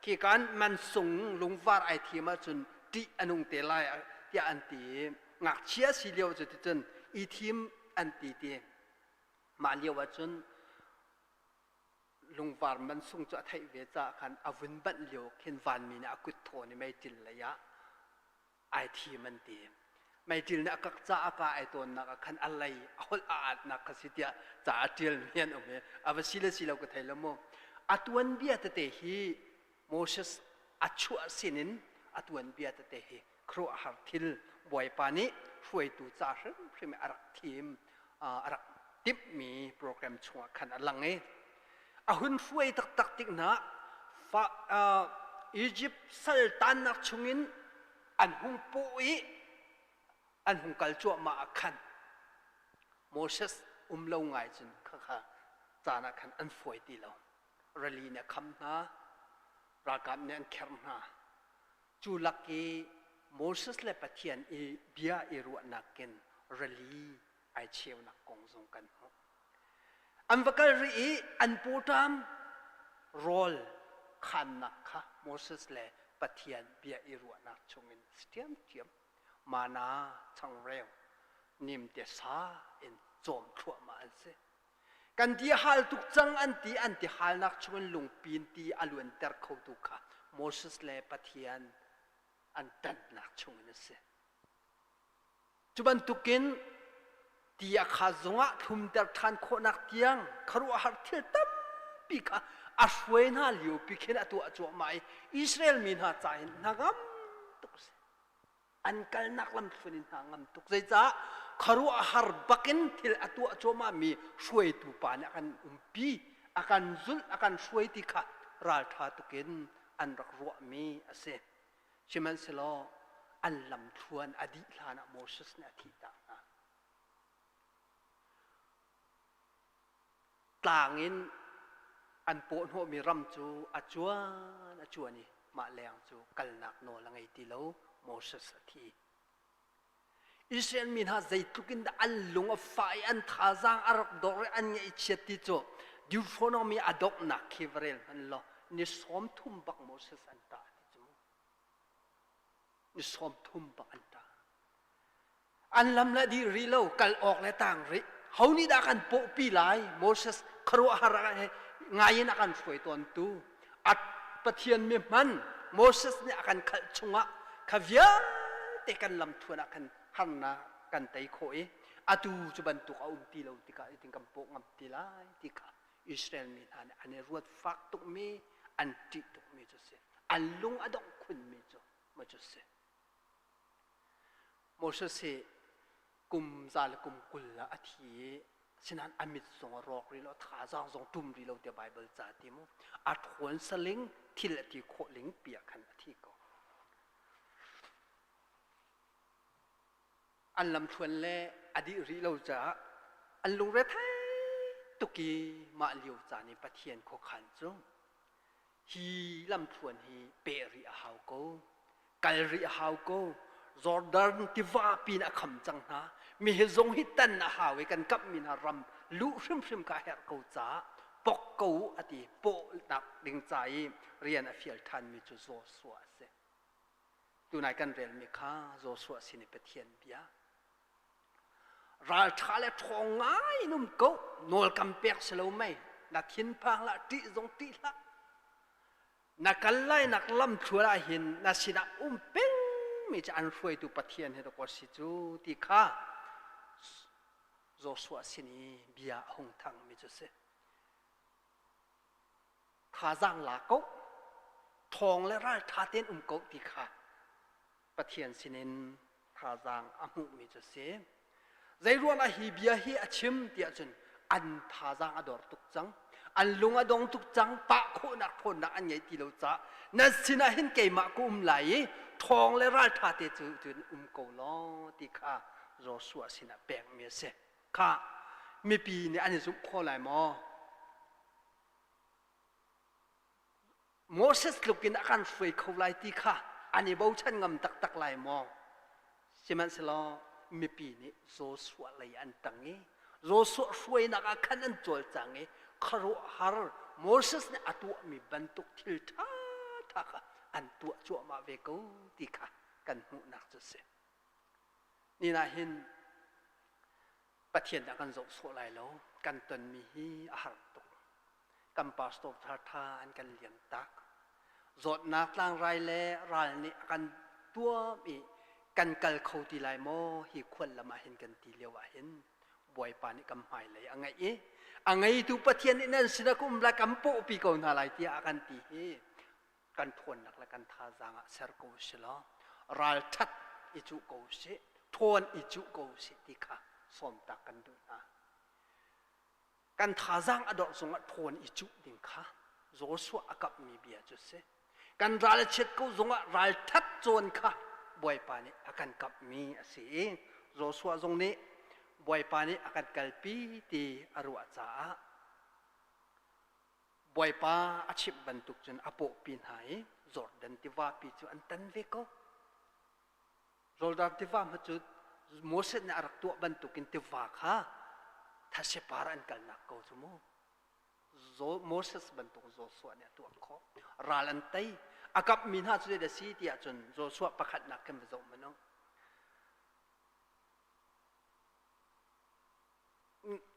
khi kan mansung lungvar ai thim ahcun ṭih a nung te lai tiah an ti i ngakchia si lio cu ticun i thim an ti ti mah lio ahcun lungvar mansung cu a theih ve caah khan a vun banh lio khin vanmi nih a kut thawn i meiṭil lei ah ai thim an ti. Meiṭil nih a kak caah a ka ai tawnnak ah khan a lei a holh a atnak kha si tiah ca a ṭialmi an um i a va si le si lo ka thei lo mu. A tuanbia tete hi Moses a chuah sinin a tuanbia tete hi khuaruahhar thil Bawipa nih hruaitu ca hrimhrim a rak thim a rak timhmi program chungah khan a lang i a hun hruai taktak tik hna Egypt sal tannak chungin an hung pawh i an hung kal cuahmah ah khan Moses um lo ngai cun khakha caan ah khan an fawi ti lo rali nih a kham hna ralkap nih an kherh hna Cu lak i Moses le Pathian i bia i ruahnak in rili ai cheunak kong zong kan hmuh. An va kal rih i an pawṭam rawl khannak kha Moses le Pathian bia i ruahnak chungin a si ṭhiamṭhiam. Mana changreu nimte sa in cawm thluahmah an si. Kan ti hal tuk cang an ti an ti halnak chungin lungpin ti a luanter khotu kha Moses le Pathian an ṭanhnak chungin a si. Cu bantukin ti a kha zongah thlumter ṭhan khawhnak tiang khuaruahhar thil tampi kha a hruai hna liopi khin a tuah cuahmah i Israel mi hna ca hin hnangam tuk a si. An kalnak lamthlun in hna ngam tuk. Zeicah khuaruahhar bakin thil a tuah cuahmahmi hruaitu pa nih a kan umpi, a kan zulh, a kan hruai ti kha ralṭha tukin an rak ruahmi a si. Sihmanhsehlaw. An lamthluan a dih hlan ah Moses nih a thihtak hna. Tlang in an pawhhnawhmi ram cu a cuan a cuan i mah leng cu kalnak nawl a ngei ti lo. Moses a thi. Israel mi hna zeitluk in dah an lung a fah i an thazaang a rak dor i an ngaihchiat ti cu Deuteronomy a donghnak khi va rel hmanh law ni 30 bak Moses an tah ti cu mu. Ni 30 bak an tah. An lam le dih rih lo, kal awk le tang rih. Ho nih dah kan pawhpi lai? Moses khuaruahhar ngai in a kan hruai tawntu. A Pathian mi hman Moses nih a kan khalh chungah kha vialte kan lamthuan ah khan harnak kan tei khawh i atu cu bantuk a um ti lo tikah itin kan pawh ngam ti lai ti kha Israel mi hna nih an i ruat fak tukmi an ṭih tukmi cu si an lung a dongh khunmi cu ma cu si Moses hi kum za le kum 20 ah a thi i Sinain a mit zong a rawk rih lo, a thazaang zong ṭum rih lo tiah Baibal ca a ti mu. A ṭhawn saling thil a ti khawh ling pi ah khan a thi ko. An lamthluan le a dih rih lo caah an lungre thei tuk i mah lio caan i Pathian khuakhan cu hi lamthluan hi peh rih a hau ko kal rih a hau ko Jordan tiva pin a kham cang hna mi hi zong hi tan a hau i kan kamh mi hna ram luh hrimhrim kha herh ko caah pok ko a ti pawhnak ding ca i rian a fial ṭhan mi cu Joshua a si tunai kan rel mi kha Joshua sin i Pathian bia Ralṭha le ṭhawng ngai in um ko. Nawl kam pek si lo mei. Na thinphang hlah, ṭih zong ṭih hlah. Na kal lainak lamthluan ah hin na sinah um pengmi cu an hruaitu Pathian he dawkaw si cu ti kha Joshua sin i bia a hung thangmi cu si. Thazaang la ko, ṭhawng le ralṭha tein um ko ti kha Pathian sinin thazaang a hmuhmi cu si. Zeiruangah hi bia hi a chim tiah cun an thazaang a dor tuk cang. An lung a dong tuk cang. Pah khawhnak ṭhawnnak an ngei ti lo caah nan sinah hin keimah ka um lai i ṭhawng le ralṭha te cu cun um ko law ti kha Joshua sinah pekmi a si. Kha mipi nih an i zumh khawh lai maw? Moses tluk in a kan hruai kho lai ti kha an i bochan ngam taktak lai maw? Sihmanhsehlaw mipi nih Joshua lei an ṭang i Joshua hruainak ah khan an cawlcang i khuaruahhar Moses nih a tuahmi bantuk thil ṭhaṭha kha an tuah cuahmah ve ko ti kha kan hmuhnak cu a si. Ni ah hin Pathian dah kan zoh sawh lai lo. Kan tonmi hi a har tuk. Kan pastor ṭhaṭha an kan liam tak. Zawtnak tlangrai le ral nih a kan tuam i kan kal kho ti lai maw hi khual lam ah hin kan ti lio ah hin Bawipa nih kan hmailei a ngeih i a ngeitu Pathian nih nan sinah ka um lai kan pawhpi ko hna lai tiah a kan ti hi kan ṭhawnnak le kan thazaang ah ser ko si law ralṭhat i cuh ko sih ṭhawn i cuh ko sih ti kha sawmtak kan duh hna. Kan thazaang a dor zongah ṭhawn i cuh ding kha Joshua a kamhmi bia cu si. Kan ral a chiat ko zongah ralṭhat cawn kha Bawipa nih a kan kamhmi a si i Joshua zong nih Bawipa nih a kan kalpi ti a ruah caah Bawipa a chimh bantuk cun a pawhpi hna i Jordan tivapi cu an tan ve ko. Jordan tiva hma cu Moses nih a rak tuah bantukin tiva kha thasepar an kalnak ko cu mu. Moses bantuk Joshua nih a tuah khawh. Ral an tei. A kapmi hna cu zeidah si tiah cun Joshua pakhatnak kan va zoh hmanh u.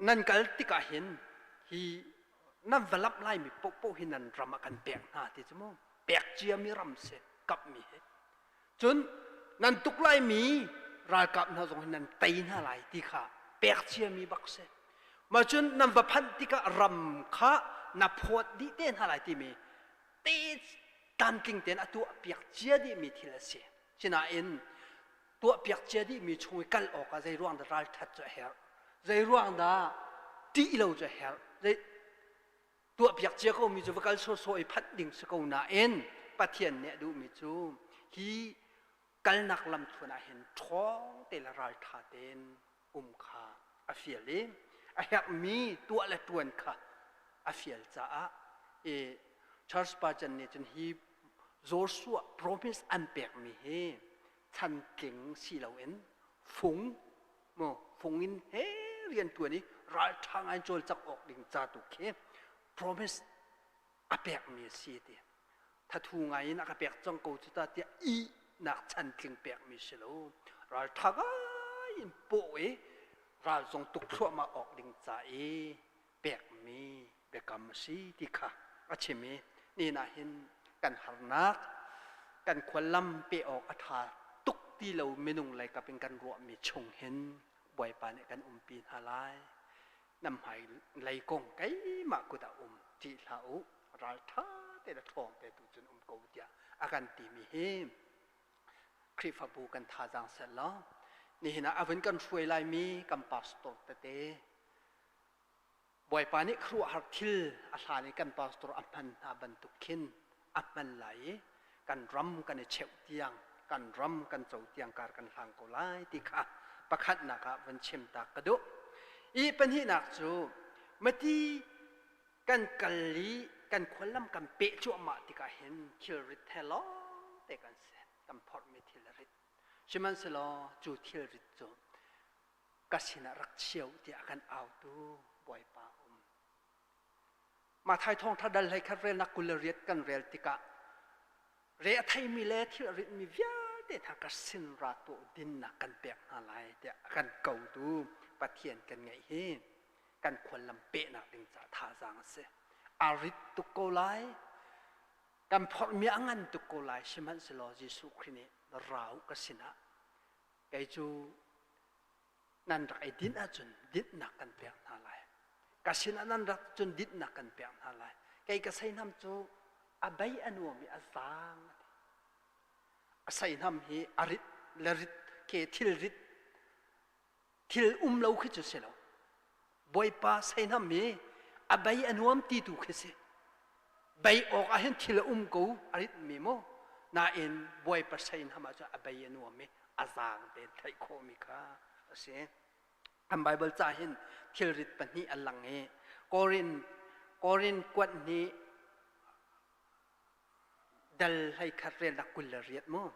Nan kal tikah hin hi nan va lamh laimi paohpaoh hi nan ram ah kan pek hna ti cu mu pek ciami ram si kapmi hi cun nan tuk laimi ralkap hna zong hi nan tei hna lai ti kha pek ciami bak si mah cun nan va phanh tikah ram kha na phawt dih te hna lai timi te tlamtling tein a tuah piak cia dihmi thil a si sinain tuahpiak cia dihmi chung i kal awkah zei ruang dah ralṭhat cu a herh zei ruang dah ṭih lo cu a herh zei tuahpiak cia komi cu va kal sawsawh i phanh ding si ko nain Pathian nih a duhmi cu hi. Kalnak lamthluan ah hin ṭhawng te le ralṭha tein um kha a fial i a herhmi tuah le ṭuan kha a fial caah i Charles Spurgeon nih cun hi Joshua promise an pekmi hi chantling si loin fung mu fung in he rian ṭuan i ralṭha ngai cawlcangh awk ding ca tu khi promise a pekmi a si ti. Thathu ngai in a ka pek cang ko cu ta tiah ihnak chantling pekmi si lo. Ralṭha ngai in paw i ral zong tuk thluahmah awk ding ca i pekmi biakam a si ti kha a chim i nihin ah hin kan harnak kan khuallam pe awk a ṭha tuk ti lo minung lei kap in kan ruahmi chung hin Bawipa nih kan umpi hna lai. Nan hmai lei kong keimah kut ah um ṭih hlah u ralṭha te le ṭhawng te tu cun um ko tiah a kan timi hi Khrihfabu kan thazaang seh law nihin ah a vun kan hruai laimi kan pastor tete Bawipa nih khuaruahhar thil a hlan i kan pastor a hman hna bantuk khin a hman lai i kan ram kan i cheuh tiang kan ram kan co tiang kar kan hlang ko lai ti kha pakhatnak ah vun chim ta ka duh. I pahnihnak cu mati kan kal i kan khuallam kan peh cuahmah tikah hin thilrit he lawng te kan si kan phorhmi thilrit sihmanhsehlaw cu thilrit cu ka sinah rak chio tiah a kan autu Bawipa um. Mathai thawngṭha dal hlei khat relnak 28 kan rel tikah re a theimi le thil a ritmi vialte hna ka sin ra tuah dinnak kan pek hna lai tiah a kan kotu Pathian kan ngeih hi kan khuallam pehnak ding caah thazaang a si. A rit tuk ko lai, kan phorhmi a ngan tuk ko lai, sihmanhsehlaw Jesuh Khrih nih ra u ka sinah kei cu nan rak i dinh ahcun dinhnak kan pek hna lai. Ka sinah nan rak cun dinhnak kan pek hna lai. Kei ka seihnam cu a bei a nuam i a zaang a ti. A seihnam hi a rit le rit ke thil rit thil um lo khi cu si lo. Bawipa seihnam hi a bei a nuam ti tu khi si. Bei awk ah hin thil a um ko a rit mi mu. Nain Bawipa seihnam ah cun a bei a nuam i a zaang tein theih khawhmi kha a si. Kan Baibal ca hin thilrit pahnih a lang i Korin Korin kuat hnih dal 11 relnak 28 mu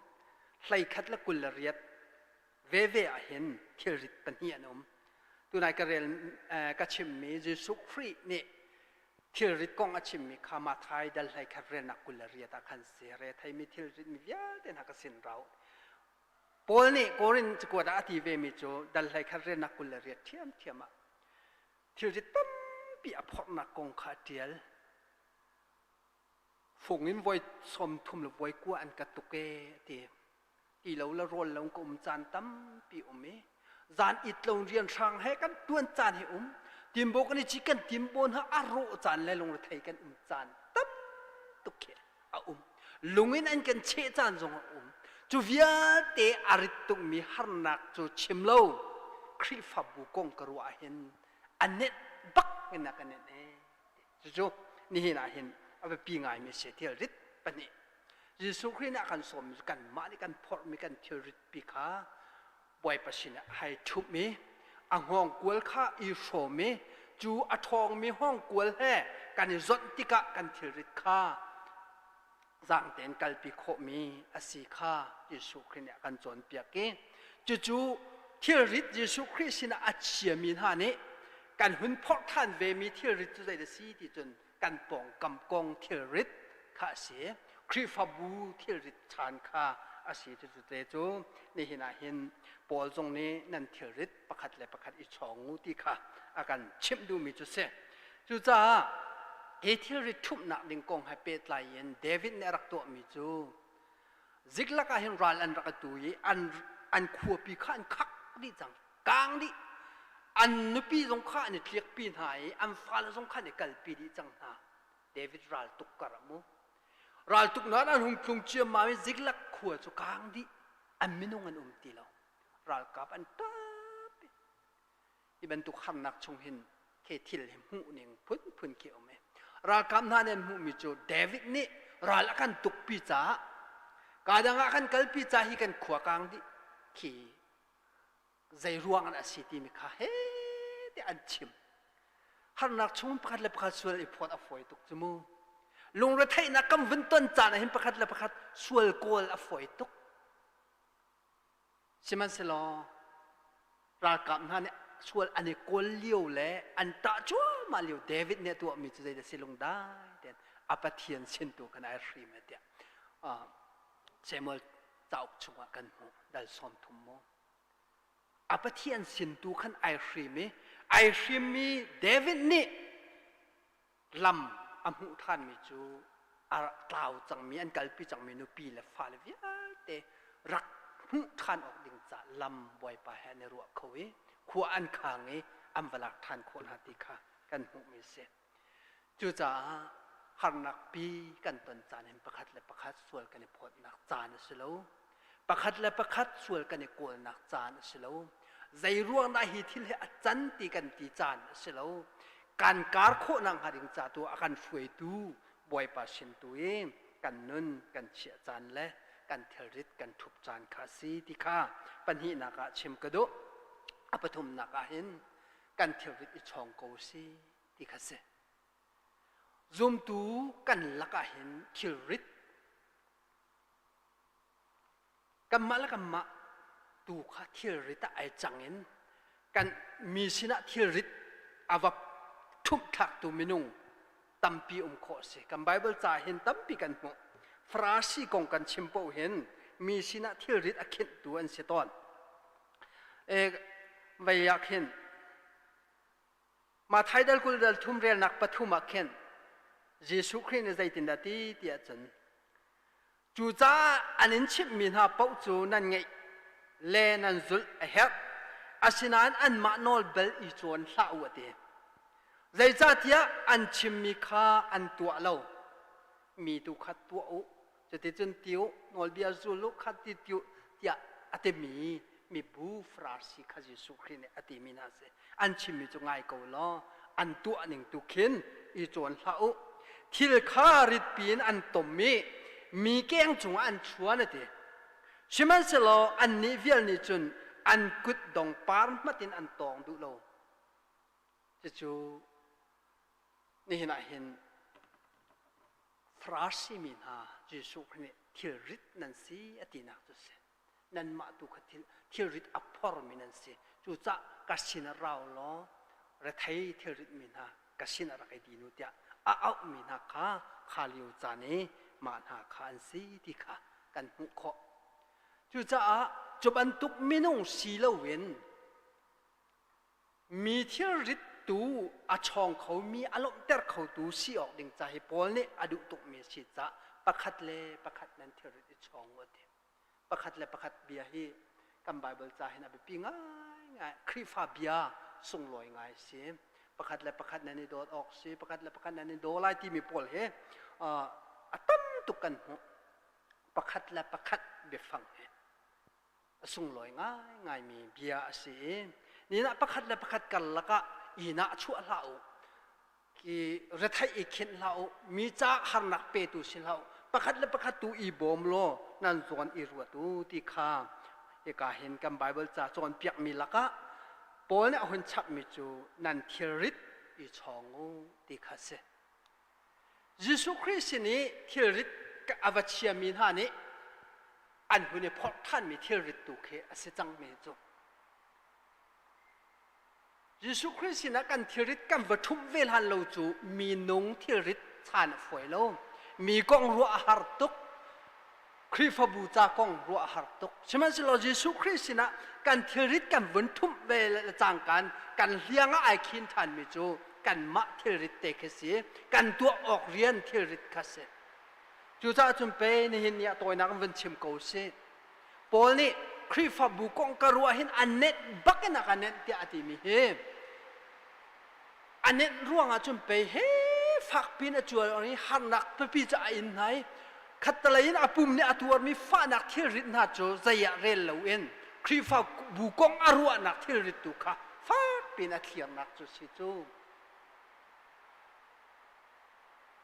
11 le 28 veve ah hin thilrit pahnih an um. Tunai ka rel ka chimmi Jesuh Khrih nih thilrit kong a chimmi kha Mathai dal 11 relnak 28 ah khan si re theimi thilrit mi vialte hna ka sin rau Paul nih Korin cakuat ah a ti vemi cu dal 11 relnak 28 ṭhiamṭhiam ah thilrit tampi a phorhnak kong kha a ṭial. Fung in voi 30 le voi kua an ka tuk ee a ti. Ti lo le rawl lo ka um caan tampi um i zan it lo rian hrang he kan tuan caan hi um. Timbo kan i ci kan timbo hna a rawh caan le lungrethei kan um caan tam tuk khi a um. Lung in an kan cheh caan zong a um. Cu vialte a rit tukmi harnak cu chim lo Khrihfabu kong ka ruah ahhin a net bak in a ka nenh ee. Cucu nihin ah hin a biapi ngaimi a si. Thilrit pahnih. Jesuh Khrih nih a kan sawmmi cu kanmah nih kan phorhmi kan thilrit pi kha Bawipa sinah hai ṭhumh i a hngawngkual kha i hrawm i cu a ṭhawngmi hngawngkual he kan i zawnh tikah kan thilrit kha zaang tein kalpi khawhmi a si kha Jesuh Khrih nih a kan cawnpiak i cucu thilrit Jesuh Khrih sinah a chiami hna nih kan hun phorh ṭhan vemi thilrit cu zeidah a si ti cun kan pawngkam kong thilrit kha a si. Khrihfabu thilrit ṭhan kha a si. Cucu te cu nihin ah hin Paul zong nih nan thilrit pakhat le pakhat i chawng u ti kha a kan chimh duhmi cu si. Cucaah hi thilrit ṭhumhnak ding kong he pehtlai in David nih a rak tuahmi cu Ziklag ah hin ral an rak atu i an an khuapi kha an khak dih cang kaang dih an nupi zong kha an i tliakpi hna i an fale zong kha an i kalpi dih cang hna David ral tuk kar ah mu ral tuk nain an hung tlung ciammam i Ziklag khua cu kaang dih an minung an um ti lo ralkap an ṭap i hi bantuk harnak chung hin khi thil hi hmuh ning phunphun khi um i ralkap hna nih an hmuhmi cu David nih ral a kan tukpi caah. Ka dang ah kan kalpi ca hi kan khua kang dih khi zei ruang an a si timi kha he te an chim. Harnak chung pakhat le pakhat sual i phawt a fawi tuk cu mu. Lungretheihnak kan vun ton caan ah hin pakhat le pakhat sual kawl a fawi tuk. Sihmanhsehlaw ralkap hna nih sual an i kawl lio le an ṭah cuahmah lio David nih a tuahmi cu zeidah si lungdai tein a Pathian sin tu khan ai hrim e tiah Samuel cauk chungah kan hmuh dal 30 mu. A Pathian sin tu khan ai hrim i ai hrimmi David nih lam a hmuh ṭhanmi cu a tlau cangmi an kalpi cangmi nupi le fale vialte rak hmuh ṭhan awk ding ca lam Bawipa he an i ruah kho i khua an khang i an va lak ṭhan khawh hna ti kha kan hmuhmi a si. Cucaah harnak pi kan ton caan hin pakhat le pakhat sual kan i phawtnak caan a si lo. Pakhat le pakhat sual kan i kawlnak caan a si lo. Zei ruang dah hi thil hi a can ti kan ti caan a si lo. Kan kar khawhnak hnga ding ca tu a kan hruaitu Bawipa sin tu i kan nun kan chiah caan le kan thilrit kan ṭhup caan kha a si ti kha pahnihnak ah chim ka duh. A pathumnak ah hin kan thilrit i chawng ko si ti kha si. Zumtu kan lakah hin thilrit Kanmah le kanmah tu kha thilrit ah ai cang in kan mi sinah thilrit a va ṭhumhthlaktu minung tampi um khawh a si. Kan Baibal ca hin tampi kan hmuh. Farasi kong kan chim paoh hin mi sinah thilrit a khinhtu an si tawn. E, vei ah khin Mathai dal 20 dal thum relnak pathum ah khin Jesuh Khrih nih zeitindah ti tiah cun Cucaah an in chimhmi hna paoh cu nan ngaih le nan zulh a herh. Asinain anmah nawl bal i cawn hlah u a ti. Zeicahtiah an chimmi kha an tuah lo. Mi tu kha tuah u, cuticun ti u, nawlbia zul u, kha ti ti u, tiah a timi mibu Farasi kha Jesuh Khrih nih a timi hna a si. An chimmi cu ngai ko law an tuah ning tu khin i cawn hlah u. Thil kha ritpi in an tom i mi keng cungah an chuan a ti. Sihmanhsehlaw annih vial nih cun an kut dong par hmat in an tawng duh lo. Cucu nihin ah hin Farasi mi hna Jesuh Khrih nih thilrit nan si a tinak cu a si. Nanmah tu kha thil, thilrit a phormi nan si. Cucah ka sin ah rau law rethei thilrit mi hna ka sin ah rak i din u tiah a auhmi hna kha kha lio caan i mah hna kha an si ti kha kan hmuh khawh. Cucaah cu bantuk minung si loin Mi thilrit tu a chawng khomi, a lawmhter khotu si awk ding ca hi Paul nih a duh tukmi a si caah pakhat le pakhat nan thilrit i chawng u a ti. Pakhat le pakhat bia hi kan Baibal ca hin a biapi ngaingai. Khrihfa bia sunglawi ngai a si. Pakhat le pakhat nan i dawt awk si, pakhat le pakhat nan i daw lai timi pawl hi a tam tuk kan hmuh. Pakhat le pakhat biafang hi. a sunglawi ngaingaimi bia a si i nihin ah pakhat le pakhat karlak ah inn ah chuah hlah u ki retheih i khinh hlah u mi ca harnak petu si hlah u pakhat le pakhat tu i bawm law nan zawn i ruat u ti kha hika hin kan Bible ca cawnpiakmi lakah Paul nih a hun chapmi cu nan thilrit i chawng u ti kha a si. Jesuh Khrih sin i thilrit a va chiami hna nih an hun i phorh ṭhanmi thilrit tu khi a si cangmi cu. Jesuh Khrih sinah kan thilrit kan va ṭhumh ve hlan lo cu minung thilrit chan a fawi lo. Mi kong ruah a har tuk. Khrihfabu ca kong ruah a har tuk. Sihmanhsehlaw Jesuh Khrih sinah kan thilrit kan vun ṭhumh ve le cangkan kan hliang ah ai khin ṭhanmi cu kanmah thilrit te khi si. Kan tuah awk rian thilrit kha si. Cucaah cun pei nihin ni ah tawinak in vun chim ko sih. Paul nih Khrihfabu kong ka ruah hin a nenh bak in a ka nenh tiah a timi hi a nenh ruangah cun pei he fakpi in a cual i harnak pipi cu a in hna i khattelei in a pum nih a tuarmi fahnak thilrit hna cu zei ah rel loin Khrihfabu kong a ruahnak thilrit tu kha fakpi in a thliarnak cu si cu.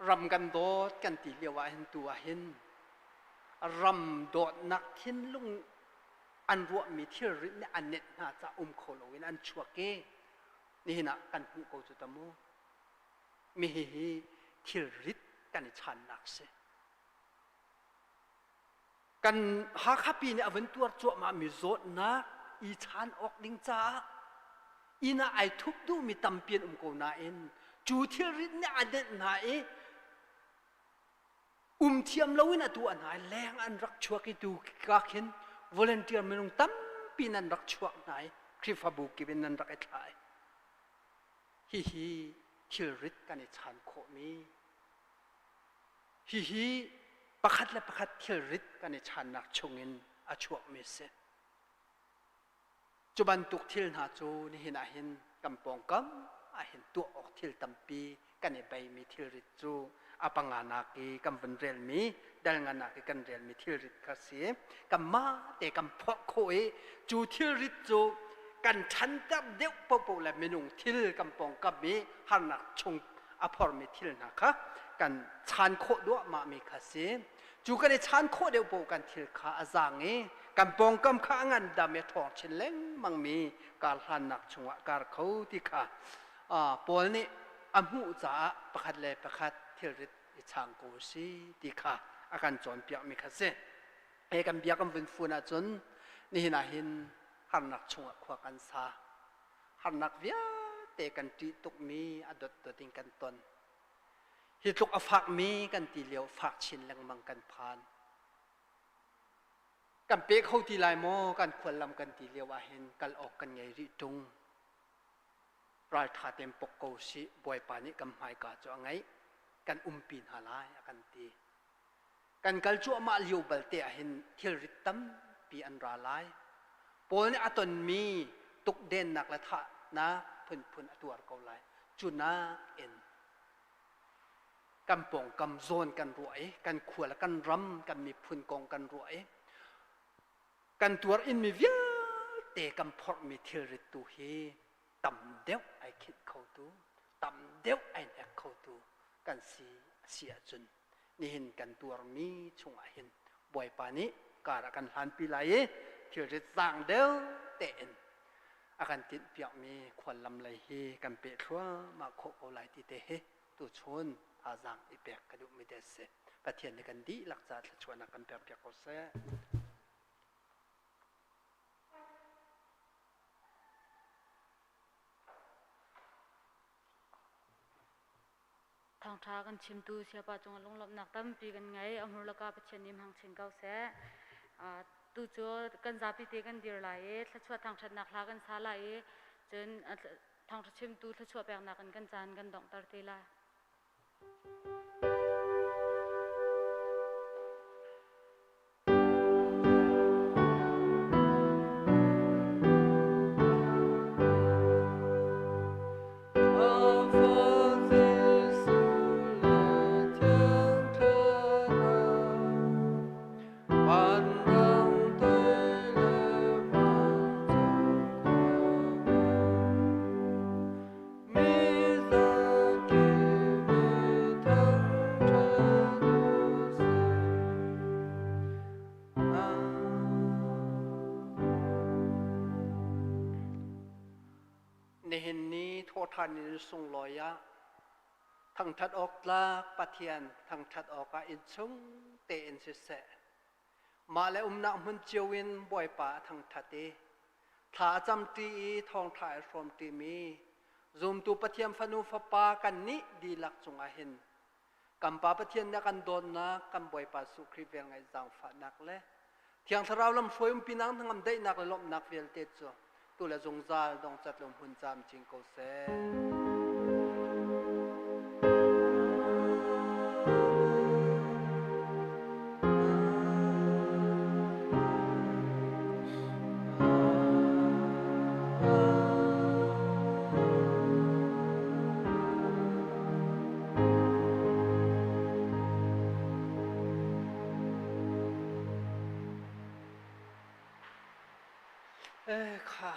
Ram kan dawt kan ti lio ah hin tu ah hin. Ram dawtnak thinlung an ruahmi thilrit nih an nenh hna caah um kho loin an chuak i nihin ah kan hmuh ko cu ta mu. Mi hihi thilrit kan i channak si. Kan Hakha pi nih a vun tuar cuahmahmi zawtnak i chan awk ding caah inn ah ai thup duhmi tampi an um ko nain cu thilrit nih a nenh hna i um thiam loin atu an hai leng an rak chuak i tu ka khin volunteer minung tampi nan rak chuak hna i Khrihfabu kip in nan rak i thla i hihi thilrit kan i chan khawhmi hihi pakhat le pakhat thilrit kan i channak chungin a chuakmi a si. Cu bantuk thil hna cu nihin ah hin kan pawngkam ah hin tuah awk thil tampi kan i beimi thilrit cu a panganak i kan vun relmi dalnganak i kan relmi thilrit kha si. Kanmah te kan phorh khawh i cu thilrit cu kan ṭhanter deuh paohpaoh le minung thil kan pawngkam i harnak chung a phormi thil hna kha kan chan khawh duahmahmi kha si. Cu kan i chan khawh deuh paoh kan thil kha a zaang i kan pawngkam kha a ngandam i a ṭhawng chin lengmangmi karhlannak chungah kar kho ti kha Paul nih a hmuh caah pakhat le pakhat thilrit i chang ko u si ti kha a kan cawnpiakmi kha si. He kan bia kan vun fun ahcun nihin ah hin harnak chungah khua kan sa. Harnak vialte kan ṭih tukmi a dotdot in kan ton. Hi tluk a fakmi kan ti lio fak chin lengmang kan phan. Kan pe kho ti lai maw kan khuallam kan ti lio ahhin kal awk kan ngei rih ṭung. Ralṭha tein pok ko sih Bawipa nih kan hmaika cu a ngeih kan umpi hna lai a kan ti. Kan kal cuahmah lio balte ahhin thilrit tampi an ra lai. Paul nih a tonmi tukdennak le thahnak phunphun a tuar ko lai. Cu nakin kan pawngkam zawn kan ruah i kan khua le kan ram kan miphun kong kan ruah i kan tuar inmi vialte kan phorhmi thilrit tu hi tam deuh ai khinh khotu tam deuh ai hnek khotu kan si a si ahcun nihin kan tuarmi chungah hin Bawipa nih kar a kan hlanpi lai i thilrit zaang deuh tein a kan tinhpiakmi khuallam lei hi kan peh thluahmah khawh ko lai ti te hi tuchun thazaang i pek ka duhmi te a si. Pathian nih kan dihlak caah thluachuahnak kan pekpiak ko seh. Thawngṭha kan chimtu Sayapa cungah lunglawmhnak tampi kan ngei. A hmur laka Pathian nih hmang chin ko seh. Tu cu kan zapi te kan dir lai i thluachuah thangṭhatnak hla kan sa lai i cun thawngṭha chimtu thluachuah peknak in kan caan kan donghter te lai. Nihin ni thawhṭhan in sunglawi ah thangṭhat awk tlak Pathian thangṭhat awkah innchung tein siseh mah le umnak hmun cio in Bawipa a thangṭhat i thla a camṭi i thawngṭha ai hrawmṭimi zumtu Pathian fanu fapa kannih dihlak cungah hin kan Pa Pathian nih a kan dawtnak kan Bawipa Jesuh Khrih velngeih zaangfahnak le Thiang Thlarau lamhruai umpinak hnangam daihnak le lawmhnak vialte cu tu le zungzal dongcat lo hmun camcin ko seh. Eh, kha.